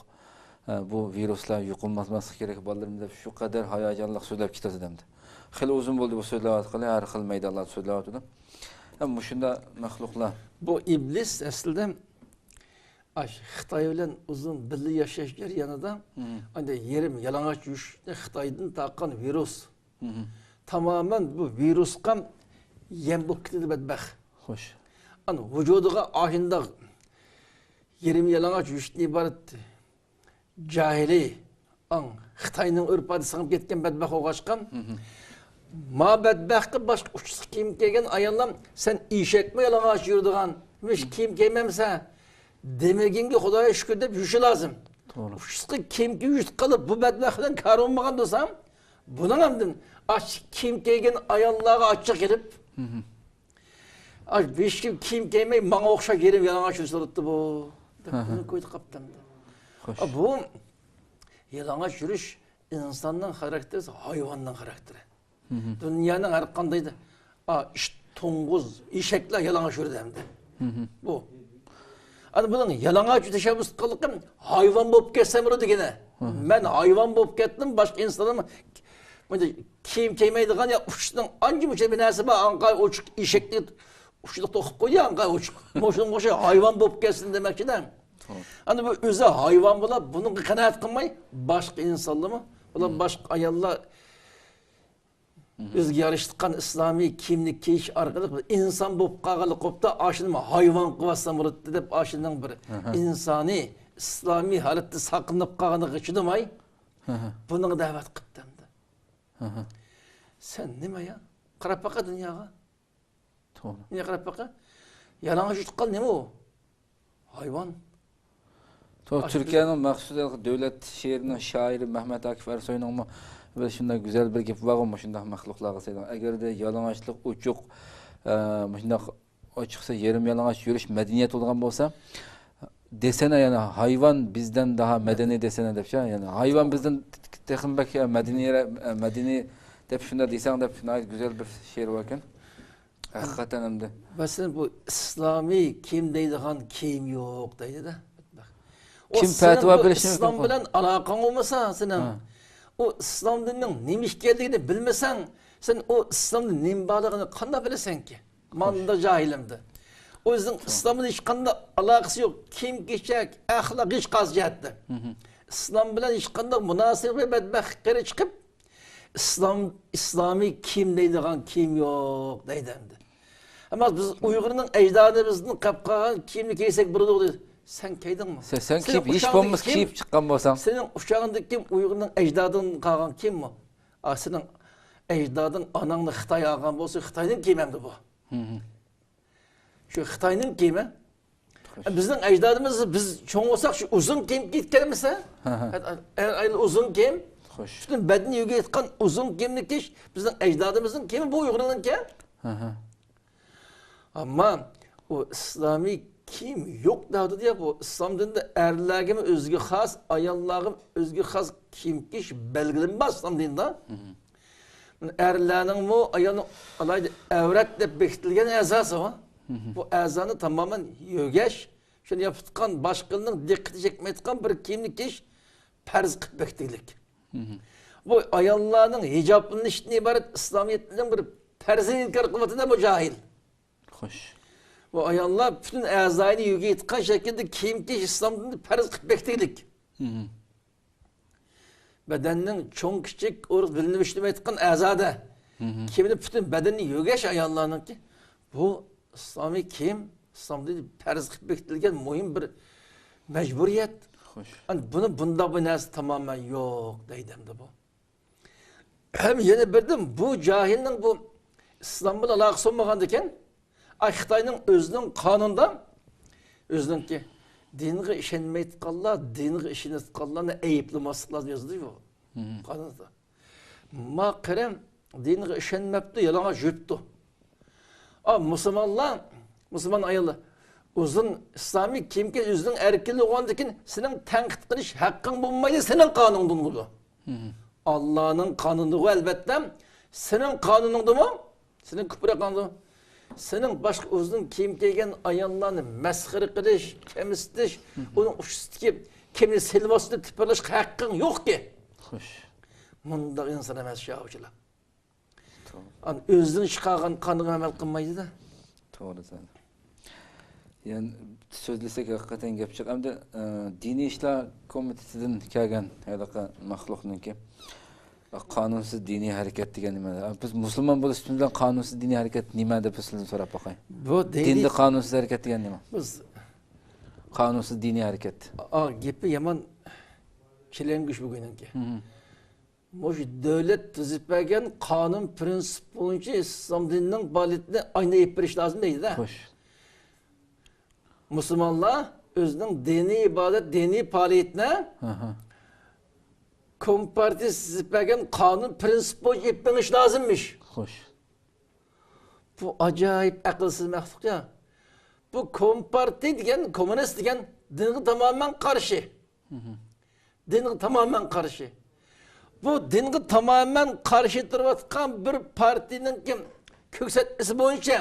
ئە، بۇ ۋىرۇسلار يۇقۇملانماسلىقى كېرەك بالىلىرىمىز دەپ شۇ قەدەر ھاياجانلىق سۆزلەپ كېتىۋاتىدۇ ئەمدى. خېلى ئۇزۇن بولدى بۇ سۆزلەۋاتقىلى، ھەر خىل مەيدانلاردا سۆزلەۋاتىدۇ. ھەم مۇشۇنداق مەخلۇقلار. بۇ ئىبلىس ئەسلىدە ئاشۇ خىتاي بىلەن ئۇزۇن بىللە ياشاش جەريانىدا ئانداق يېرىم يالىڭاچ يۈرۈشنى خىتايدىن تارقىغان ۋىرۇس. تامامەن بۇ ۋىرۇسقا يەم بولۇپ كېتىدۇ بەدبەخت. خوش. ئان ۋۇجۇدىغا ئاھىنداغ يېرىم يالىڭاچ يۈرۈشتىن ئىبارەت جاھىلىي ئاڭ، خىتاينىڭ ئۆرپ-ئادىتى سىڭىپ كەتكەن بەدبەخت بولغاچقا، ما بەدبەختكە باشقا ئۇچىسى كىيىم كىيگەن ئاياللار، سەن ئېشەكمۇ يالىڭاچ يۈرىدىغان، مۇشۇ كىيىم كىيمەمسەن دېمىگىنگە خۇدايا شۈكۈر دەپ يۈرۈشى لازىم. توغرا. ئۇچىسىغا كىيىم كىيىپ يۈرۈپ قېلىپ، بۇ بەدبەخت بىلەن كارى بولمىغان بولسام، بۇنىڭ ئاندىن ئاشۇ كىيىم كىيگەن ئاياللارغا ئاچچىق كېلىپ، ئاش بېشىم كىيىم كىيمەي، ماڭا ئوخشاپ يېرىم يالىڭاچ يۈرسە بولاتتى بۇ، دەپ ئۇنى كويدا قاپتىمدى. خوش. ئا، بۇ يالىڭاچ يۈرۈش ئىنساننىڭ خاراكتېرى، ھايۋاننىڭ خاراكتېرى. دۇنيانىڭ ھەر قاندايدا، ئا، ئىت، توڭگۇز، ئېشەكلەر يالىڭاچ يۈرىدۇ ئەمدى. بۇ. ئەنە بۇنىڭ يالىڭاچ تەشەببۇس قىلغىنىم ھايۋان بولۇپ كەتسەم بولىدۇ دېگىنى. مەن ھايۋان بولۇپ كەتتىم، باشقا ئىنسانلارمۇ بۇنداق كىيىم كىيمەيدىغان يا ئۇچىسىنىڭ ئانچە مۇنچە بىر نەرسە بار، ئاڭقا ئوچۇق ئېشەكنى ئۇچىدا توقۇپ قويدى، ئاڭقا ئوچۇق. مۇشۇنىڭغا ئوخشاش ھايۋان بولۇپ كەتسۇن دېمەكچىدە. ئەنە بۇ ئۆزى ھايۋان بولۇپ، بۇنىڭغا قانائەت قىلماي، باشقا ئىنسانلارمۇ، بۇلار باشقا ئاياللار ئۆزىگە يارىشىدىغان ئىسلامىي كىيىمنى كىيىش ئارقىلىق ئىنسان بولۇپ قالغانلىق بوپتۇ، ئاشۇنىمۇ ھايۋان قىلىۋاتسام بولاتتى دەپ، ئاشۇنىڭ بىر ئىنسانىي، ئىسلامىي ھالەتتە ساقلىنىپ قالغىنىغا چىدىماي، بۇنىڭغا دەۋەت قىپتۇ ئەمدى. سەن نېمە يا؟ قاراپ باقە دۇنياغا. توغرا. نېمە قاراپ باقە؟ يالاڭاچ يۈرۈپ قال، نېمە ئۇ؟ ھايۋان. توغرا، ئاشۇ تۈركىيەنىڭ مەخسۇس دۆلەت شېئىرىنىڭ شائىرى مەھمەت ئاكىپ ئەرسوينىڭمۇ بىر شۇنداق گۈزەل بىر گېپى بارغۇ، مۇشۇنداق مەخلۇقلارغا سېلىڭ. ئەگەردە يالىڭاچلىق ئوچۇق، ئە، مۇشۇنداق ئوچۇقسا يېرىم يالىڭاچ يۈرۈش مەدەنىيەت بولغان بولسا، دېسەنە، يەنى ھايۋان بىزدەن داھا مەدەنىي دېسەنە دەپ، يەنى ھايۋان بىزدىن تېخىمۇ بەك مەدەنىيرەك، مەدەنىي دەپ شۇنداق دېسەڭ دەپ ناھايىتى گۈزەل بىر شېئىر باركەن. ھەقىقەتەن ئەمدى. مەسىلەن، بۇ ئىسلامىي كىيىم دەيدىغان كىيىم يوق دەيدۇ-دە. كىم پەتىۋا بېرىشى مۇمكىن؟ ئىسلام بىلەن ئالاقەڭ بولمىسا سېنىڭ، ھە، ئۇ ئىسلام دىنىنىڭ نېمە ئىكەنلىكىنى بىلمىسەڭ، سەن ئۇ ئىسلامدا نېمە بارلىقىنى قانداق بىلىسەنكى؟ ماندا جاھىلىمدە. ئۆزىنىڭ ئىسلام بىلەن ھېچقانداق ئالاقىسى يوق. كىيىم-كېچەك، ئەخلاق ھېچقايسى جەھەتتە. مم. ئىسلام بىلەن ھېچقانداق مۇناسىۋىتى، بەدبەخت قېرى چىقىپ، ئىسلام، ئىسلامىي كىيىم دەيدىغان كىيىم يوق دەيدۇ ئەمدى. ئەمما بىز ئۇيغۇرنىڭ ئەجدادىمىزدىن قېلىپ قالغان كىيىمنى كىيسەك بولىدۇ دەيدۇ. سەن كىيدىڭمۇ؟ سەن، سەن كىيىپ، ھېچ بولمىسا كىيىپ چىققان بولساڭ. سېنىڭ ئۇچاغىڭدىكى كىيىم ئۇيغۇرنىڭ ئەجدادىدىن قالغان كىيىممۇ؟ ئا، سېنىڭ ئەجدادىڭ ئاناڭنى خىتاي ئالغان بولسا، خىتاينىڭ كىيىمى ئەمدى بۇ. مم. شۇ خىتاينىڭ كىيىمى. خوش. بىزنىڭ ئەجدادىمىز، بىز چوڭ بولساق شۇ ئۇزۇن كىيىم كىيىپ كەلمىسە، ھە، ھە. ئەل، ئەل ئۇزۇن كىيىم، خوش، پۈتۈن بەدىنى يۆگەيدىغان ئۇزۇن كىيىمنى كىيىش بىزنىڭ ئەجدادىمىزنىڭ كىيىمى، بۇ ئۇيغۇرنىڭكى. ھە، ھە. ئەمما ئۇ ئىسلامىي كىيىم يوق دەۋاتىدۇ يا، بۇ ئىسلام دىنىدا ئەرلەرگىمۇ ئۆزىگە خاس، ئاياللارغىمۇ ئۆزىگە خاس كىيىم كىيىش بەلگىلىمە بار ئىسلام دىنىدا. مم. ئەرلەرنىڭمۇ ئايالنىڭ ئالاھىدە ئەۋرەت دەپ بېكىتىلگەن ئەزاسى بار. مم. بۇ ئەزانى تامامەن يۆگەش، شۇنى ياپىتقان، باشقىلارنىڭ دىققىتى چەكمەيدىغان بىر كىيىمنى كىيىش پەرز قىلىپ بېكىتىلگەن. مم. بۇ ئاياللارنىڭ ھىجابلىنىشتىن ئىبارەت ئىسلامىيەتنىڭ بىر پەرزىنى ئىنكار قىلىۋاتىدۇ بۇ جاھىل. خوش. بۇ ئاياللار پۈتۈن ئەزايىنى يۆگەيدىغان شەكىلدە كىيىم كىيىش ئىسلام دىنىدا پەرز قىلىپ بېكىتىلگەن. مم. بەدەننىڭ چوڭ كىچىك ئۇرۇق بىلىنىپ ئىشلىمەيدىغان ئەزادە. مم. كىيىمنى پۈتۈن بەدەننى يۆگەش ئاياللارنىڭكى. بۇ ئىسلامىي كىيىم، ئىسلام دىنى پەرز قىلىپ بېكىتىلگەن مۇھىم بىر مەجبۇرىيەت. خوش. ئەنە بۇنى، بۇنداق بىر نەرسە تامامەن يوق دەيدۇ ئەمدى بۇ. ھەم يەنە بىردىن بۇ جاھىلنىڭ بۇ ئىسلام بىلەن ئالاقىسى بولمىغاندىكىن، ئاي خىتاينىڭ ئۆزىنىڭ قانۇنىدا، ئۆزىنىڭكى دىنغا ئىشەنمەيدىغانلار دىنغا ئىشىنىدىغانلارنى ئەيىبلىمەسلىك لازىم يازىدۇ بۇ قانۇندا. ما قېرى دىنغا ئىشەنمەپتۇ، يالىڭاچ يۈرۈپتۇ. ئا، مۇسۇلمانلار، مۇسۇلمان ئاياللار ئۇزۇن ئىسلامىي كىيىم كىيىش ئۆزىنىڭ ئەركىنلىكى بولغاندىكىن سېنىڭ تەنقىد قىلىش ھەققىڭ بولمايدۇ، سېنىڭ قانۇنۇڭدا بولىدۇ. مم. ئاللانىڭ قانۇنىغۇ ئەلۋەتتە، سېنىڭ قانۇنۇڭدىمۇ، سېنىڭ كۇپرى قانۇنۇڭدىمۇ، سېنىڭ باشقا ئۇزۇن كىيىم كىيگەن ئاياللارنى مەسخىرە قىلىش، كەمسىتىش، مم، ئۇنىڭ ئۈستىدىكى كىيىمنى سېلىۋالسۇن دەپ تىپىرلاشقا ھەققىڭ يوقكى. خوش. مۇنداق ئىنسان ئەمەس شۇ ئاۋۇچىلار. توغرا. ئانا ئۆزىنىڭ چىقارغان قانۇنىغا ئەمەل قىلمايدۇ-دە. توغرا دېدىڭ. يەنى سۆزلىسەك ھەقىقەتەن گەپ جىق. ئەمدى، ئە، دىنىي ئىشلار كومىتېتىدىن كەلگەن ھېلىقى مەخلۇقنىڭكى قانۇنسىز دىنىي ھەرىكەت دېگەن نېمە؟ بىز مۇسۇلمان بولۇش ئۈستىمىزدىن قانۇنسىز دىنىي ھەرىكەت نېمە دەپ سىزدىن سوراپ باقاي. بۇ دىنىي دىندا قانۇنسىز ھەرىكەت دېگەن نېمە؟ بىز قانۇنسىز دىنىي ھەرىكەت. ئا، گېپى يامان چېلەڭگۈچ بۈگۈننىڭكى. مم. مۇشۇ دۆلەت تۈزۈپ بەرگەن قانۇن پىرىنسىپ بويىچە ئىسلام دىنىنىڭ پائالىيىتىنى ئاينىپ بېرىش لازىم دەيدۇ-دە. خوش. مۇسۇلمانلار ئۆزىنىڭ دىنىي ئىبادەت، دىنىي پائالىيىتىنى، ئاھا، كومپارتىيە تۈزۈپ بەرگەن قانۇن پىرىنسىپ بويىچە ئېلىپ مېڭىش لازىممىش. خوش. بۇ ئاجايىپ ئەقىلسىز مەخلۇق يا. بۇ كومپارتىيە دېگەن، كوممۇنىست دېگەن دىنغا تامامەن قارشى. مم. دىنغا تامامەن قارشى. بۇ دىنغا تامامەن قارشى تۇرۇۋاتقان بىر پارتىيىنىڭ كۆرسەتمىسى بويىچە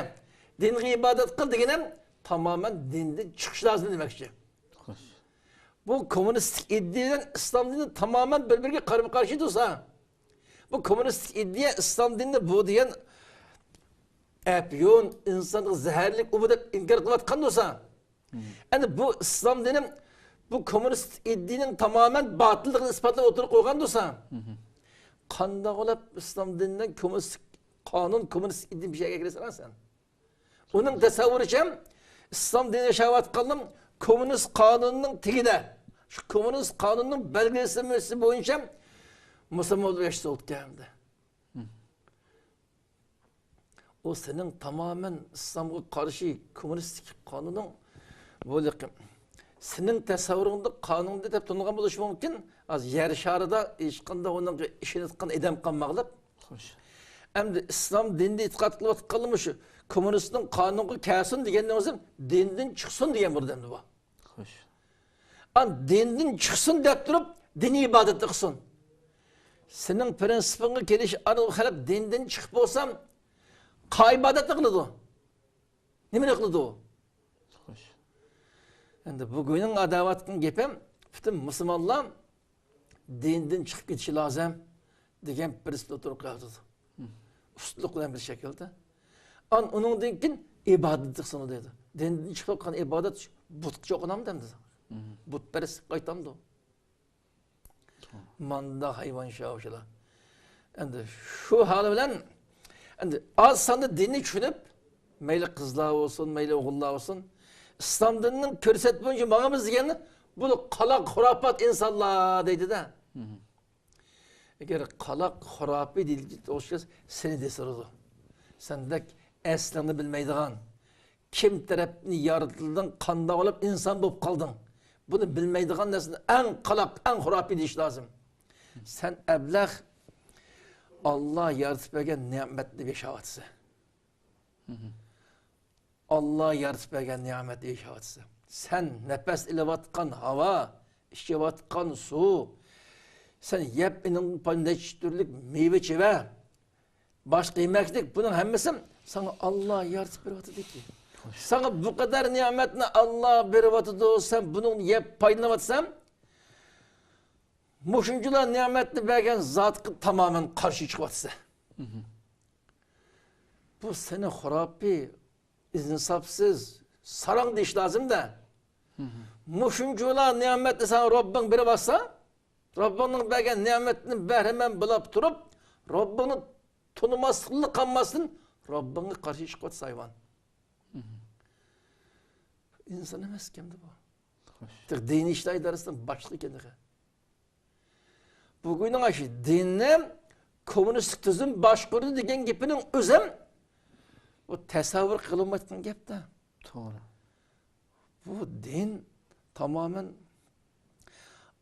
دىنغا ئىبادەت قىل دېگىنىم تامامەن دىندىن چىقىش لازىم دېمەكچى. خوش. بۇ كوممۇنىستىك ئىدىيە بىلەن ئىسلام دىنى تامامەن بىر-بىرىگە قارىمۇ قارشى تۇرسا، بۇ كوممۇنىستىك ئىدىيە ئىسلام دىنىنى بۇ دېگەن ئەپيۇن، ئىنسانغا زەھەرلىك ئۇۋا دەپ ئىنكار قىلىۋاتقان تۇرسا، مم، ئەنە بۇ ئىسلام دىنى بۇ كوممۇنىست ئىدىيىنىڭ تامامەن باتىللىقىنى ئىسپاتلاپ ئوتتۇرىغا قويغان تۇرسا، مم، قانداق بولۇپ ئىسلام دىنىنىڭ كوممۇنىستىك قانۇن، كوممۇنىست ئىدىيە بىر شەيگە كىرىسەن سەن؟ ئۇنىڭ تەسەۋۋۇرىچە ئىسلام دىنى ياشاۋاتقانلار كوممۇنىست قانۇننىڭ تېگىدە، شۇ كوممۇنىست قانۇننىڭ بەلگىلىمىسى بويىچە مۇسۇلمان بولۇپ ياشىسا بولىدىكەن ئەمدى. مم. ئۇ سېنىڭ تامامەن ئىسلامغا قارشى كوممۇنىستىك قانۇنۇڭ، بۇ سېنىڭ تەسەۋۋۇرۇڭدا قانۇندا دەپ تونۇلغان بولۇشى مۇمكىن. ھازىر يەر شارىدا ھېچقانداق ئۇنىڭغا ئىشىنىدىغان ئادەم قالماقلىق. خوش. ئەمدى ئىسلام دىنىدا ئېتىقاد قىلىۋاتقانلىرىمۇ شۇ كوممۇنىستنىڭ قانۇنىغا كەلسۇن دېگەننىڭ ئۆزى دىندىن چىقسۇن دېگەن بولىدۇ ئەمدى بۇ. خوش. ئان دىندىن چىقسۇن دەپ تۇرۇپ دىنىي ئىبادەتنى قىلسۇن. سېنىڭ پىرىنسىپىڭغا كېلىش ئارقىلىق خەلق دىندىن چىقىپ بولسا، قايسى ئىبادەتنى قىلىدۇ؟ نېمىنى قىلىدۇ؟ خوش. ئەمدى بۈگۈننىڭ دەۋاتقان گېپىم، پۈتۈن مۇسۇلمانلار دىندىن چىقىپ كېتىشى لازىم دېگەن پىرىنسىپنى ئوتتۇرىغا قويۇۋاتىدۇ. ئۇستىلىق بىلەن بىر شەكىلدە. ئان-، ئۇنىڭدىن كېيىن ئىبادەتتە قىلسىمۇ دەيدۇ. دىندىن چىقىپ قالغان ئىبادەت بۇتقا چوقۇنامدۇ ئەمدى؟ بۇتپەرەسلىككە قايتامدۇ؟ ماندا ھايۋان شاۋشىلا. ئەمدى شۇ ھالى بىلەن، ئەمدى ئاز ساندا دىننى چۈشىنىپ، مەيلى قىزلار بولسۇن، مەيلى ئوغۇللار بولسۇن، ئىسلام دىنىنىڭ كۆرسەتمە بويىچە ماڭىمىز دېگەننى، بۇ قالاق خۇراپات ئىنسانلار دەيدۇ-دە. ئەگەر قالاق خۇراپىي دېيىلگەن ئوخشاش سېنى دېسىلىدۇ. سەندەك ئەسلىڭنى بىلمەيدىغان، كىم تەرەپتىن يارىتىلدىڭ، قانداق بولۇپ ئىنسان بولۇپ قالدىڭ؟ بۇنى بىلمەيدىغان نەرسىنى ئەڭ قالاق، ئەڭ خۇراپىي دېيىش لازىم. سەن ئەبلەخ ئاللا يارىتىپ بەرگەن نېمەتنى ياشاۋاتىسەن. ئاللا يارىتىپ بەرگەن نېمەتنى ياشاۋاتىسەن. سەن نەپەس ئېلىۋاتقان ھاۋا، ئىچىۋاتقان سۇ، سەن يەپ ئېنىڭ نەچچە تۈرلۈك مېۋە چېۋە، باشقا يېمەكلىك، بۇنىڭ ھەممىسى ساڭا ئاللا يارىتىپ بېرىۋاتىدىكى. ساڭا بۇ قەدەر نېمەتنى ئاللا بېرىۋاتىدۇ، سەن بۇنىڭدىن يەپ پايدىلىنىۋاتىسەن، مۇشۇنچىلا نېمەتنى بەرگەن زاتقا تامامەن قارشى چىقىۋاتىسەن. بۇ سېنى خۇراپىي، ئىنساپسىز، ساراڭ دېيىش لازىم-دە. مۇشۇنچىلا نېمەتنى ساڭا رەببىڭ بېرىۋاتسا، رەببىڭنىڭ بەرگەن نېمەتىدىن بەھرىمەن بولاپ تۇرۇپ، رەببىڭنى تونۇماسلىقلا قالماستىن، رەببىڭگە قارشى چىقىۋاتىسەن ھايۋان. ئىنسان ئەمەس ئىكەندە بۇ. تېخى دىنىي ئىشلار ئىدارىسىنىڭ باشلىقى ئىكەن تېخى. بۈگۈننىڭ ئاشۇ دىننى كوممۇنىستىك تۈزۈم باشقۇرىدۇ دېگەن گېپىنىڭ ئۆزى بۇ تەسەۋۋۇر قىلىنمايدىغان گەپ-تە. توغرا. بۇ دىن تامامەن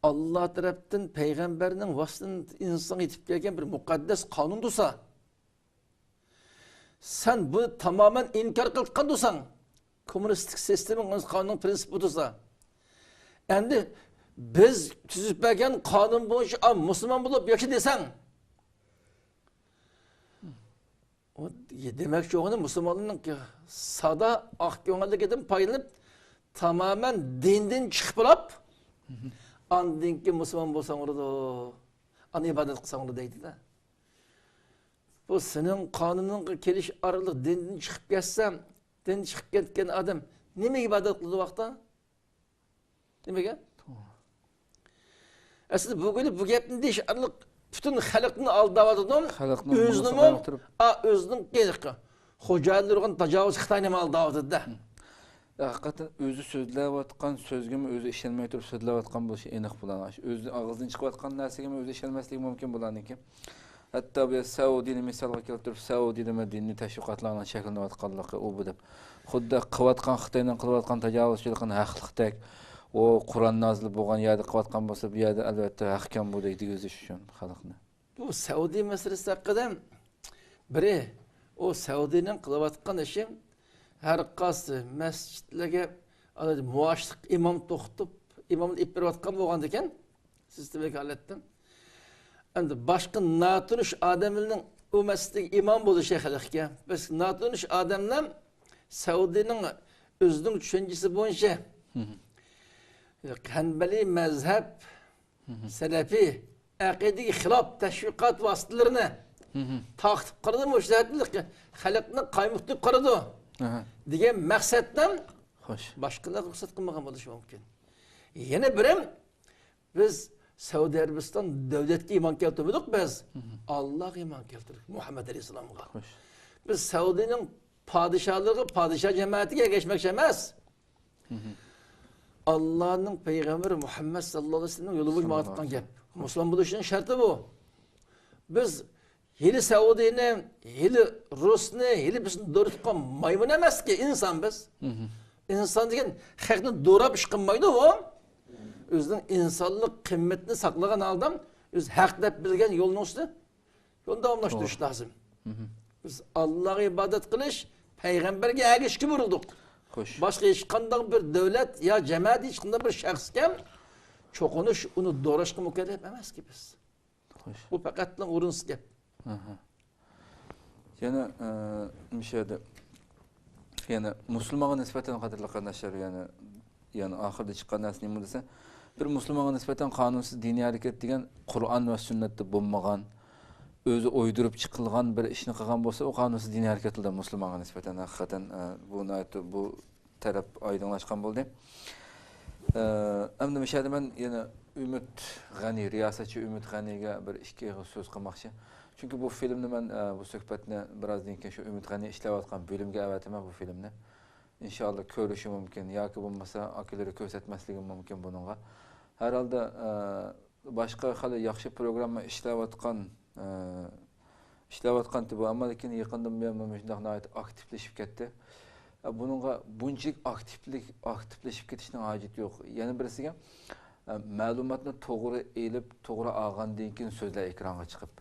ئاللا تەرەپتىن پەيغەمبەرنىڭ ۋاسىتىسىدىن ئىنسانغا يېتىپ كەلگەن بىر مۇقەددەس قانۇن تۇرسا، سەن بۇنى تامامەن ئىنكار قىلىۋاتقان تۇرساڭ، كوممۇنىستىك سىستېمىنىڭ قانۇن پىرىنسىپى بۇ تۇرسا، ئەمدى بىز تۈزۈپ بەرگەن قانۇن بويىچە مۇسۇلمان بولۇپ ياشا دېسەڭ، ئۇ دېمەكچى بولغىنى مۇسۇلمانلارنىڭ سادا ئاق كۆڭۈللۈكىدىن پايدىلىنىپ، تامامەن دىندىن چىقىپ بولاپ، ئاندىن كېيىن مۇسۇلمان بولساڭ بولىدۇ، ئاندىن ئىبادەت قىلساڭ بولىدۇ دەيدۇ-دە. بۇ سېنىڭ قانۇنۇڭغا كېلىش ئارقىلىق دىندىن چىقىپ كەتسەم، دىن چىقىپ كەتكەن ئادەم نېمە ئىبادەت قىلىدۇ ۋاقىتتا؟ نېمىگە؟ ئەسلىدە بۇ كۈنى بۇ گەپنى دېيىش ئارقىلىق پۈتۈن خەلقنى ئالداۋاتىدۇ. خەلقنىڭ ئۆزىنىمۇ، ئا، ئۆزىنىڭ قېنىقى. خوجايىنلىرى ئۇرغان تاجاۋۇز خىتاي نېمە ئالداۋاتىدۇ-دە. ھەقىقەتەن ئۆزى سۆزلەۋاتقان سۆزگىمۇ ئۆزى ئىشەنمەي تۇرۇپ سۆزلەۋاتقان بولۇشى ئېنىق بۇلارنىڭ. ئۆزى ئاغزىدىن چىقىۋاتقان نەرسىگىمۇ ئۆزى ئىشەنمەسلىكى مۇمكىن بۇلارنىڭكى. ھەتتا بۇ يەردە سەئۇدىنى مىسالغا كەلتۈرۈپ، سەئۇدىدىمۇ دىنىي تەشۋىقاتلارنىڭ شەكىللىنىۋاتقانلىقى ئۇ بۇ دەپ. خۇددى قىلىۋاتقان، خىتاينىڭ قىلىۋاتقان تاجاۋۇزچىلىقىنى ھەقلىقتەك، ئۇ قۇرئان نازىل بولغان يەردە قىلىۋاتقان بولسا، بۇ يەردە ئەلۋەتتە ھەقكەن بۇ دەيدىغۈزۈش ئۈچۈن خەلقنى. بۇ سەئۇدى مەسىلىسى ھەققىدە بىرى، ئۇ سەئۇدىنىڭ قىلىۋاتقان ئىشى ھەر قايسى مەسچىتلەرگە مۇۋاپىق ئىمام توختىتىپ، ئىمامنى ئېلىپ بېرىۋاتقان بولغاندىكىن، سىستېمىك ھالەتتە. ئەمدى باشقا ناتونۇش ئادەملەرنىڭ ئۇ مەسچىتتىكى ئىمام بولۇشى خەلقكە. بىز ناتونۇش ئادەملەر سەئۇدىنىڭ ئۆزىنىڭ چۈشەنچىسى بويىچە ھەنبەلىي مەزھەپ، سەلەفىي ئەقىدىگە خىلاپ تەشۋىقات ۋاسىتىلىرىنى تارقىتىپ قارىدى، مۇشۇ خەلقنى قايمۇقتۇرۇپ قارىدى دېگەن مەقسەتتىن باشقىلارغا رۇخسەت قىلمىغان بولۇشى مۇمكىن. يەنە بىرى، بىز سەئۇدى ئەرەبىستان دۆلەتكە ئىمان كەلتۈرمىدۇق، بىز ئاللاغا ئىمان كەلتۈردۇق، مۇھەممەد ئەلەيھىسسالامغا. بىز سەئۇدىنىڭ پادىشاھلىرىغا، پادىشاھ جەمەتىگە ئەگەشمەكچى ئەمەس. ئاللانىڭ پەيغەمبىرى مۇھەممەد ساللاللاھۇ ئەلەيھى ۋەسەللەمنىڭ يولى بويىچە ماڭىۋاتقان گەپ. مۇسۇلمان بولۇشنىڭ شەرتى بۇ. بىز ھېلى سەئۇدىنى، ھېلى رۇسنى، ھېلى بىزنى دورىتىپ قالغان مايمۇن ئەمەسكى، ئىنسان بىز. ئىنسان دېگەن خەقنى دوراپ ئىش قىلمايدۇ ئۇ. ئۆزىنىڭ ئىنسانلىق قىممىتىنى ساقلىغان ھالدا ئۆزى ھەق دەپ بىلگەن يولنىڭ ئۈستىدە يولنى داۋاملاشتۇرۇش لازىم. بىز ئاللاغا ئىبادەت قىلىش، پەيغەمبەرگە ئەگىشىشكە بۇيرۇلدۇق. خوش. باشقا ھېچقانداق بىر دۆلەت يا جەمەت، ھېچقانداق بىر شەخسكە چوقۇنۇش، ئۇنى دوراشقا مۇكەللەپ ئەمەسكى بىز. خوش. بۇ پەقەتلا ئورۇنسىز گەپ. ئاھا. يەنە، ئە، مۇشۇ يەردە يەنە مۇسۇلمانغا نىسبەتەن قەدىرلىك قېرىنداشلار، يەنە، يەنە ئاخىرىدا چىققان نەرسە نېمە دېسە، بىر مۇسۇلمانغا نىسبەتەن قانۇنسىز دىنىي ھەرىكەت دېگەن قۇرئان ۋە سۈننەتتە بولمىغان، ئۆزى ئويدۇرۇپ چىقىلغان بىر ئىشنى قىلغان بولسا، ئۇ قانۇنسىز دىنىي ھەرىكەت دەيدۇ مۇسۇلمانغا نىسبەتەن. ھەقىقەتەن، ئە، بۇ ناھايىتى، بۇ تەرەپ ئايدىڭلاشقان بولدى. ئە، ئەمدى مۇشۇ يەردە مەن يەنە ئۈمىد غەنى، رىياسەتچى ئۈمىد غەنىگە بىر ئىككى ئېغىز سۆز قىلماقچى. چۈنكى بۇ فىلىمنى مەن، ئە، بۇ سۆھبەتنى بىرازدىن كېيىن شۇ ئۈمىد غەنى ئىشلەۋاتقان بۆلۈمگە ئەۋەتىمەن بۇ فىلىمنى. ئىنشاللا كۆرۈشى مۇمكىن ياكى بولمىسا ئاكىلىرى كۆرسەتمەسلىكى مۇمكىن بۇنىڭغا. ھەر ھالدا، ئە، باشقا خېلى ياخشى پروگرامما ئىشلەۋاتقان، ئە، ئىشلەۋاتقانتى بۇ، ئەمما لېكىن يېقىندىن بۇيان مانا مۇشۇنداق ناھايىتى ئاكتىپلىشىپ كەتتى. ئە، بۇنىڭغا بۇنچىلىك ئاكتىپلىك، ئاكتىپلىشىپ كېتىشنىڭ ھاجىتى يوق. يەنە بىرسىگە، ئە، مەلۇماتنى توغرا ئېلىپ، توغرا ئالغاندىن كېيىن سۆزلە ئېكرانغا چىقىپ.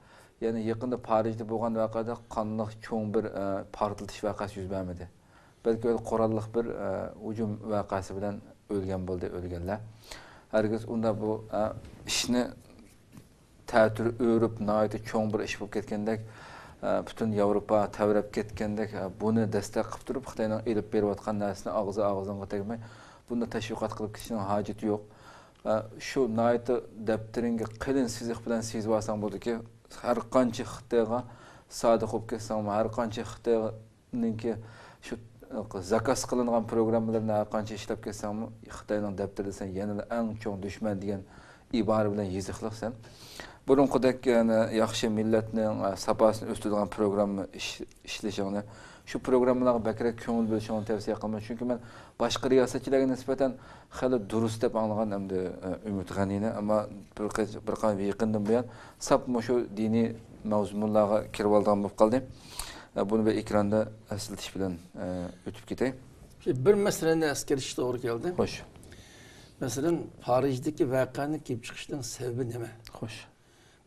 يەنى يېقىندا پارىژدا بولغان ۋەقەدە قانلىق چوڭ بىر، ئە، پارتلىتىش ۋەقەسى يۈز بەرمىدى. بەلكى ئۆزى قوراللىق بىر، ئە، ھۇجۇم ۋەقەسى بىلەن ئۆلگەن بولدى ئۆلگەنلەر. ھەرگىز ئۇنداق بۇ، ئە، ئىشنى تەتۈر ئۆرۈپ، ناھايىتى چوڭ بىر ئىش بولۇپ كەتكەندەك، ئە، پۈتۈن ياۋروپا تەۋرەپ كەتكەندەك، ئە، بۇنى دەستەك قىلىپ تۇرۇپ، خىتاينىڭ ئېلىپ بېرىۋاتقان نەرسىنى ئاغزى ئاغزىڭغا تەگمەي، بۇنداق تەشۋىقات قىلىپ كېتىشنىڭ ھاجىتى يوق. ئە، شۇ ناھايىتى دەپتىرىڭگە قېلىن سىزىق بىلەن سىزىۋالساڭ بولىدۇكى، ھەر قانچە خىتايغا سادىق بولۇپ كەتسەڭمۇ، ھەر قانچە خىتاينىڭكى شۇ، ئە، زاكاز قىلىنغان پروگراممىلىرىنى ھەر قانچە ئىشلەپ كەتسەڭمۇ، خىتاينىڭ دەپتىرىدە سەن يەنىلا ئەڭ چوڭ دۈشمەن دېگەن ئىبارە بىلەن يېزىقلىقسەن. بۇرۇنقىدەك يەنە ياخشى مىللەتنىڭ، ئە، ساپاسىنى ئۆستۈرىدىغان پروگرامما ئىش-، ئىشلىشىڭنى، شۇ پروگراممىلارغا بەكرەك كۆڭۈل بۆلۈشۈڭنى تەۋسىيە قىلىمەن. چۈنكى مەن باشقا رىياسەتچىلەرگە نىسبەتەن خېلى دۇرۇس دەپ ئاڭلىغان ئەمدى، ئە، ئۈمىد غەنىنى، ئەمما بىر قىز-، بىر قانچە يېقىندىن بۇيان ساپ مۇشۇ دىنىي مەزمۇنلارغا كىرىۋالىدىغان بولۇپ قالدى. ئە، بۇنى بىر ئېكراندا ئەسلىتىش بىلەن، ئە، ئۆتۈپ كېتەي. شۇ بىر مەسىلىنى ئەسكەرتىش توغرا كەلدى. خوش. مەسىلەن، پارىژدىكى ۋەقەنى كېلىپ چىقىشنىڭ سەۋەبى نېمە؟ خوش.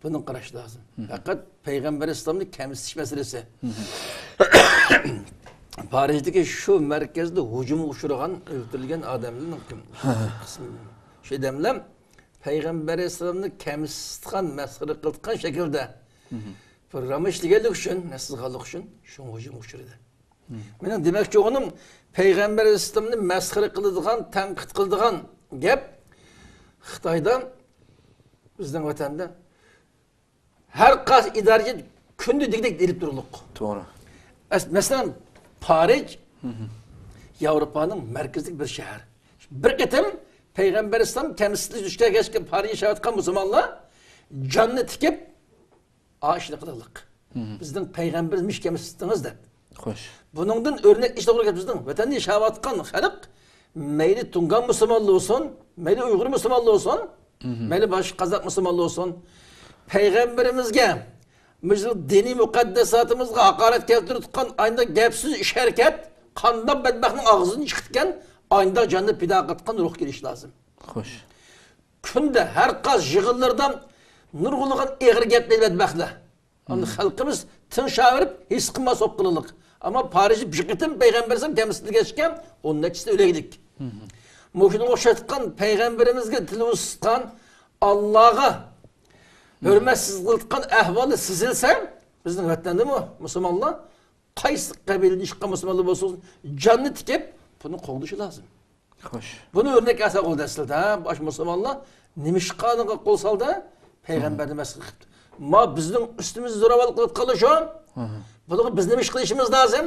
بۇنى قاراش لازىم. مم. پەقەت پەيغەمبەر ئەلەيھىسسالامنى كەمسىتىش مەسىلىسى. مم. پارىژدىكى شۇ مەركەزدە ھۇجۇمغا ئۇچرىغان، ئۆلتۈرۈلگەن ئادەملەرنىڭ كىم-، قىسمى. شۇ ئادەملەر پەيغەمبەر ئەلەيھىسسالامنى كەمسىتىدىغان، مەسخىرە قىلىدىغان شەكىلدە مم. بىر رامىش دېگەنلىك ئۈچۈن، نەسىزغانلىق ئۈچۈن شۇ ھۇجۇمغا ئۇچرىدى. مم. مېنىڭ دېمەكچى بولغىنىم، پەيغەمبەر ئەلەيھىسسالامنى مەسخىرە قىلىدىغان، تەنقىد قىلىدىغان گەپ خىتايدا، بىزنىڭ ۋەتەندە ھەر قايسى ئىدارىچى كۈندە دېگۈدەك ئېلىپ تۇرۇلۇق. توغرا. ئەس-، مەسىلەن، پارىژ مم. ياۋروپانىڭ مەركىزىدىكى بىر شەھەر. بىر قېتىم پەيغەمبەر ئەلەيھىسسالام كەمسىتىلىش دۇچ كەلگەچكە پارىژدا ياشاۋاتقان مۇسۇلمانلار جاننى تىكىپ، ئاشۇنى قىلىدۇق. مم. بىزنىڭ پەيغەمبىرىمىزنى كەمسىتتىڭىز دەپ. خوش. بۇنىڭدىن ئۆرنەك ئىش توغرا گەپ بىزنىڭ ۋەتەندە ياشاۋاتقان خەلق، مەيلى تۇڭگان مۇسۇلمانلار بولسۇن، مەيلى ئۇيغۇر مۇسۇلمانلار بولسۇن، مم. مەيلى باشقا قازاق مۇسۇلمانلار بولسۇن، پەيغەمبىرىمىزگە، مۇشۇ دىنىي مۇقەدداساتىمىزغا ھاقارەت كەلتۈرۈۋاتقان ئانداق گەپ سۆز، ئىش ھەرىكەت قانداق بەدبەختنىڭ ئاغزىدىن چىقىدىكەن، ئانداق جاننى پىدا قىلىدىغان روھ كېلىشى لازىم. خوش. كۈندە ھەر قايسى يىغىنلىرىدا نۇرغۇنلىغان ئېغىر گەپلەيدۇ بەدبەختلەر. ئاندىن مم. خەلقىمىز تىڭشاۋېرىپ، ھېس قىلماس بولۇپ قالىدۇ. ئەمما پارىژدا بىر قېتىم پەيغەمبەر ئەلەيھىسسالام كەمسىتىلگەچكە، ئون نەچچىسى ئۆلەيلىك. مم. مۇشۇنىڭغا ئوخشاتقان پەيغەمبىرىمىزگە تىل ئۇزىتقان، ئاللاغا مم. ھۆرمەتسىزلىك قىلىدىغان ئەھۋالى سېزىلسە، بىزنىڭ ۋەتەندىمۇ مۇسۇلمانلار قايسى قەبىلىدىن چىققان مۇسۇلمانلار بولسۇن، جاننى تىكىپ، بۇنى قوغدىشى لازىم. خوش. بۇنى ئۆرنەك ئەسەر قىلدى ئەسلىدە. باش مۇسۇلمانلار نېمىشقا قول سالدى؟ پەيغەمبەرنى مەسخىرە قىپتۇ. ما بىزنىڭ ئۈستىمىزدە زوراۋانلىق قىلىۋاتقانلار شۇ. مم. بۇنىڭغا بىز نېمە ئىش قىلىشىمىز لازىم؟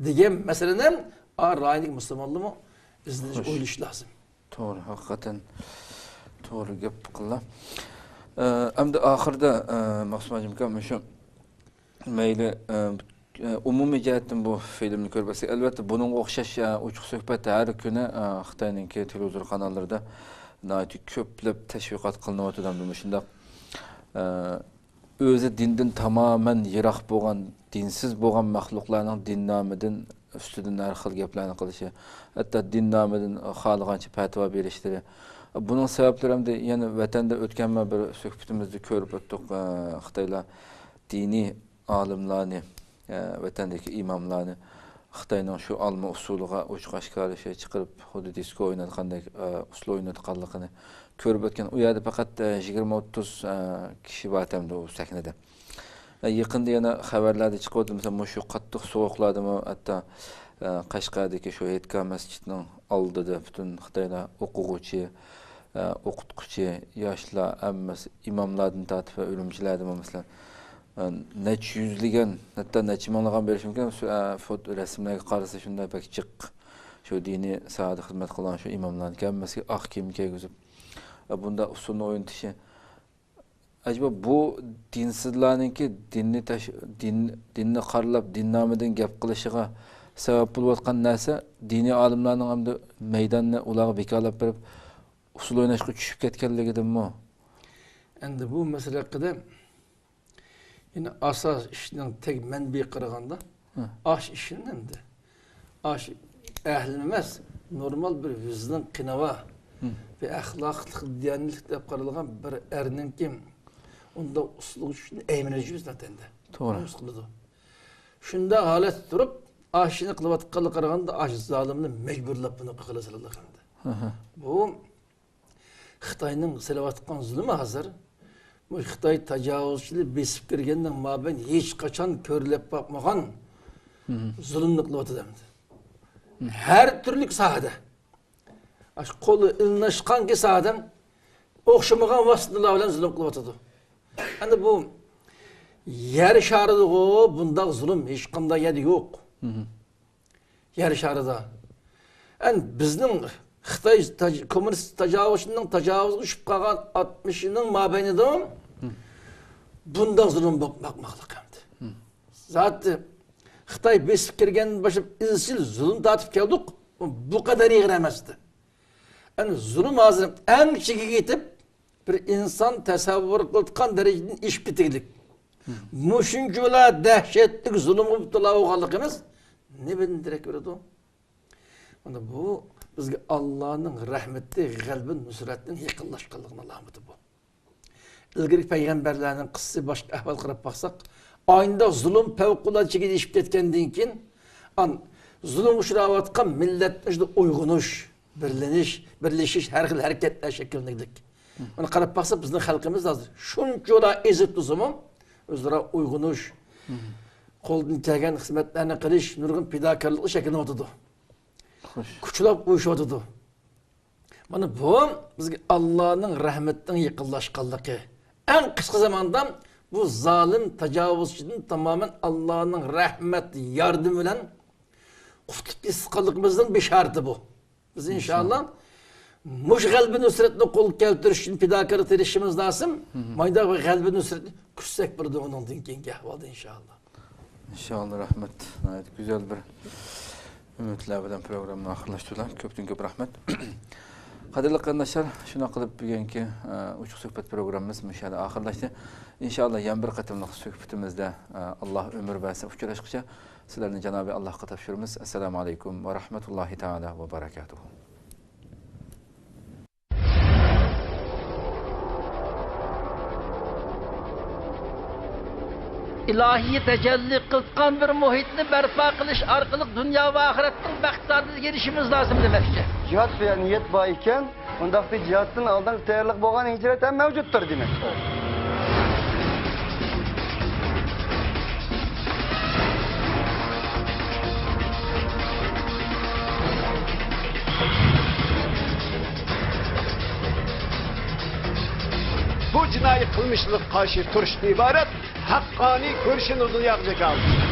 دېگەن مەسىلىنى، ئا، رايوندىكى مۇسۇلمانلارمۇ ئىزدىنىش، خوش. ئويلىشى لازىم. توغرا، ھەقىقەتەن توغرا گەپ قىلدى. ئە، ئەمدى ئاخىرىدا، ئە، مەخسۇم ھاجىم ئاكا، مۇشۇ مەيلى، ئە، ئە، ئومۇمىي جەھەتتىن بۇ فىلىمنى كۆرۈپ بەرسەك، ئەلۋەتتە، بۇنىڭغا ئوخشاش، ئە، ئوچۇق سۆھبەت ھەر كۈنى، ئە، خىتاينىڭكى تېلېۋىزور قاناللىرىدا ناھايىتى كۆپلەپ تەشۋىقات قىلىنىۋاتىدۇ. ئەمدى مۇشۇنداق، ئە، ئۆزى دىندىن تامامەن يىراق بولغان، دىنسىز بولغان مەخلۇقلارنىڭ دىن نامىدىن، ئۈستىدىن ھەر خىل گەپلەرنى قىلىشى، ھەتتا دىن نامىدىن خالىغانچە پەتىۋا بېرىشلىرى. بۇنىڭ سەۋەبلىرى ئەمدى يەنە ۋەتەندە ئۆتكەن بىر سۆھبىتىمىزدە كۆرۈپ ئۆتتۇق، ئە، خىتايلار دىنىي ئالىملارنى، ئە، ۋەتەندىكى ئىماملارنى خىتاينىڭ شۇ ئالما ئۇسسۇلىغا ئوچۇق ئاشكارا شەي چىقىرىپ، خۇددى دىسكو ئويناتقاندەك، ئە، ئۇسسۇل ئويناتقانلىقىنى كۆرۈپ ئۆتكەن. ئۇ يەردە پەقەت، ئە، يىگىرمە ئوتتۇز، ئە، كىشى بارتەمدۇ ئۇ سەھنىدە. ئە، يېقىندا يەنە خەۋەرلەردە چىقىۋاتىدۇ، مەسىلەن، مۇشۇ قاتتىق سوغۇقلاردىمۇ ھەتتا، ئە، قەشقەردىكى شۇ ھېيتگاھ مەسچىتىنىڭ ئالدىدا پۈتۈن خىتايلار ئوقۇغۇچى، ئە، ئوقۇتقۇچى، ياشلار، ھەممىسى ئىماملاردىن تارتىپ ۋە ئۆلۈمچىلەردىمۇ، مەسىلەن، ئە، نەچچە يۈزلىگەن، ھەتتا نەچچە مىڭلىغان بولۇشى مۇمكىن. شۇ، ئە، فوت-، رەسىملەرگە قارىسا شۇنداق بەك جىق. شۇ دىنىي ساھەدە خىزمەت قىلغان شۇ ئىماملارنىكى ھەممىسىگە ئاق كىيىم كىيگۈزۈپ، ئە، بۇنداق ئۇسسۇلنى ئوينىتىشى. ئەجەبا بۇ دىنسىزلارنىڭكى دىننى تاش-، دىن، دىننى قارىلاپ، دىن نامىدىن گەپ قىلىشىغا سەۋەب بولۇۋاتقان نەرسە دىنىي ئالىملارنىڭ ئەمدى مەيداننى ئۇلارغا ۋاكالەت بېرىپ، ئۇسسۇل ئويناشقا چۈشۈپ كەتكەنلىكىدىنمۇ؟ ئەمدى بۇ مەسىلە ھەققىدە يەنە ئاساس ئىشنىڭ تەگ مەنبىيىگە قارىغاندا، ھە. ئاش ئىشىنى ئەمدى، ئاش ئەھلىم ئەمەس، نورمال بىر يۈزىنىڭ قېنى بار، ھە. بىر ئەخلاقلىق، دىيانەتلىك دەپ قارالغان بىر ئەرنىڭكى ئۇنداق ئۇسسۇلغا چۈشۈشنى ئەيمىنىۋېتىمىز ناتەندە. توغرا. نومۇس قىلىدۇ. شۇنداق ھالەتتە تۇرۇپ، ئاشۇنى قىلىۋاتقانلىقىغا قارىغاندا، ئاش زالىمنى مەجبۇرلاپ بۇنى قىلغىلى سالىدۇ ئەمدى. ھە، ھە. بۇ خىتاينىڭ سېلىۋاتقان زۇلۇمى ھازىر، بۇ خىتاي تاجاۋۇزچىلىرى بېسىپ كىرگەندىن مابەين ھېچقاچان كۆرۈلۈپ باقمىغان زۇلۇمنى قىلىۋاتىدۇ ئەمدى. ھەر تۈرلۈك ساھەدە. ئاشۇ قولى ئىلىنىشقانكى ساھەدە ئوخشىمىغان ۋاسىتىلەر بىلەن زۇلۇم قىلىۋاتىدۇ. ئەمدى بۇ يەر شارىدىغۇ بۇنداق زۇلۇم ھېچقانداق يەردە يوق. يەر شارىدا. ئەن بىزنىڭ خىتاي تاج-، كوممۇنىست تاجاۋۇزچىنىڭ تاجاۋۇزغا چۈشۈپ قالغان ئاتمىشىنىڭ مابەينىدە بۇنداق زۇلۇم بولۇپ باقماقلىق ئەمدى. زاتى خىتاي بېسىپ كىرگەندىن باشلاپ ئىزچىل زۇلۇم تارتىپ كەلدۇق. بۇ قەدەر ئېغىر ئەمەستى. ئەن زۇلۇم ھازىر ئەڭ چېكىگە يېتىپ، بىر ئىنسان تەسەۋۋۇر قىلىدىغان دەرىجىدىن ئېشىپ كېتىگلىك. مۇشۇنچىۋالا دەھشەتلىك زۇلۇمغا مۇپتىلا بولغانلىقىمىز نېمىدىن دېرەك بېرىدۇ؟ مانا بۇ بىزگە ئاللانىڭ رەھمىتى، غەلىبە نۇسرەتنىڭ يېقىنلاشقانلىقىنىڭ ئالامىتى بۇ. ئىلگىرىكى پەيغەمبەرلەرنىڭ قىسسىسى، باشقا ئەھۋال قاراپ باقساق، ئاينىدا زۇلۇم پەۋقۇلئاددە چېكىگە ئېشىپ كەتكەندىن كېيىن، ئان-، زۇلۇمغا ئۇچراۋاتقان مىللەتنىڭ ئىچىدە ئويغىنىش، بىرلىنىش، بىرلىشىش، ھەر خىل ھەرىكەتلەر شەكىللەنگۈدەك. مانا قاراپ باقسا، بىزنىڭ خەلقىمىز ھازىر شۇنچىۋالا ئېزىپ تۇرسىمۇ، ئۆزئارا ئويغىنىش، قولدىن كەلگەن خىزمەتلەرنى قىلىش، نۇرغۇن پىداكارلىقلار شەكىللىنىۋاتىدۇ. خوش. كۈچلەپ ئۇيۇشۇۋاتىدۇ. مانا بۇ بىزگە ئاللانىڭ رەھمىتىنىڭ يېقىنلاشقانلىقى. ئەڭ قىسقا زاماندا بۇ زالىم تاجاۋۇزچىدىن تامامەن ئاللانىڭ رەھمەت ياردىمى بىلەن قۇتۇلۇپ كېتىشقانلىقىمىزنىڭ بېشارىتى بۇ. بىز ئىنشاللا مۇشۇ غەلىبە نۇسرەتنى قولغا كەلتۈرۈش ئۈچۈن پىداكارلىق تىرىشىشىمىز لازىم. مايدا غەلىبە نۇسرەتنى كۈتسەك بولىدۇ ئۇنىڭدىن كېيىنكى ئەھۋالدا ئىنشاللا. ئىنشاللا، رەھمەت. ناھايىتى گۈزەل بىر ئۈمىدلەر بىلەن پروگراممىنى ئاخىرلاشتۇردۇق. كۆپتىن كۆپ رەھمەت. قەدىرلىك قېرىنداشلار، شۇنداق قىلىپ بۈگۈنكى، ئە، ئوچۇق سۆھبەت پروگراممىمىز مۇشۇ يەردە ئاخىرلاشتى. ئىنشاللا يەنە بىر قېتىملىق سۆھبىتىمىزدە، ئە، ئاللا ئۆمۈر بەرسە ئۇچراشقىچە سىلەرنى جانابى ئاللاغا تاپشۇرىمىز. ئەسسالامۇ ئەلەيكۇم ۋە رەھمەتۇللاھى تائالا ۋە بەرەكاتۇھۇ. ئىلاھىي تەجەللى قىلىدىغان بىر مۇھىتنى بەرپا قىلىش ئارقىلىق دۇنيا ۋە ئاخىرەتنىڭ بەختىدارلىقىغا ئېرىشىشىمىز لازىم دېمەكچى. جىھاد سۆيەر نىيەت بار ئىكەن، ئۇنداقتا جىھادتىن ئالدىنقى تەييارلىق بولغان ھىجرەت ھەم مەۋجۇتتۇر دېمەكتۇر. بۇ جىنايى قىلمىشلىققا قارشى تۇرۇشتىن ئىبارەت ھەققانىي كۈرىشىنى دۇنياغا جاكارلىدى.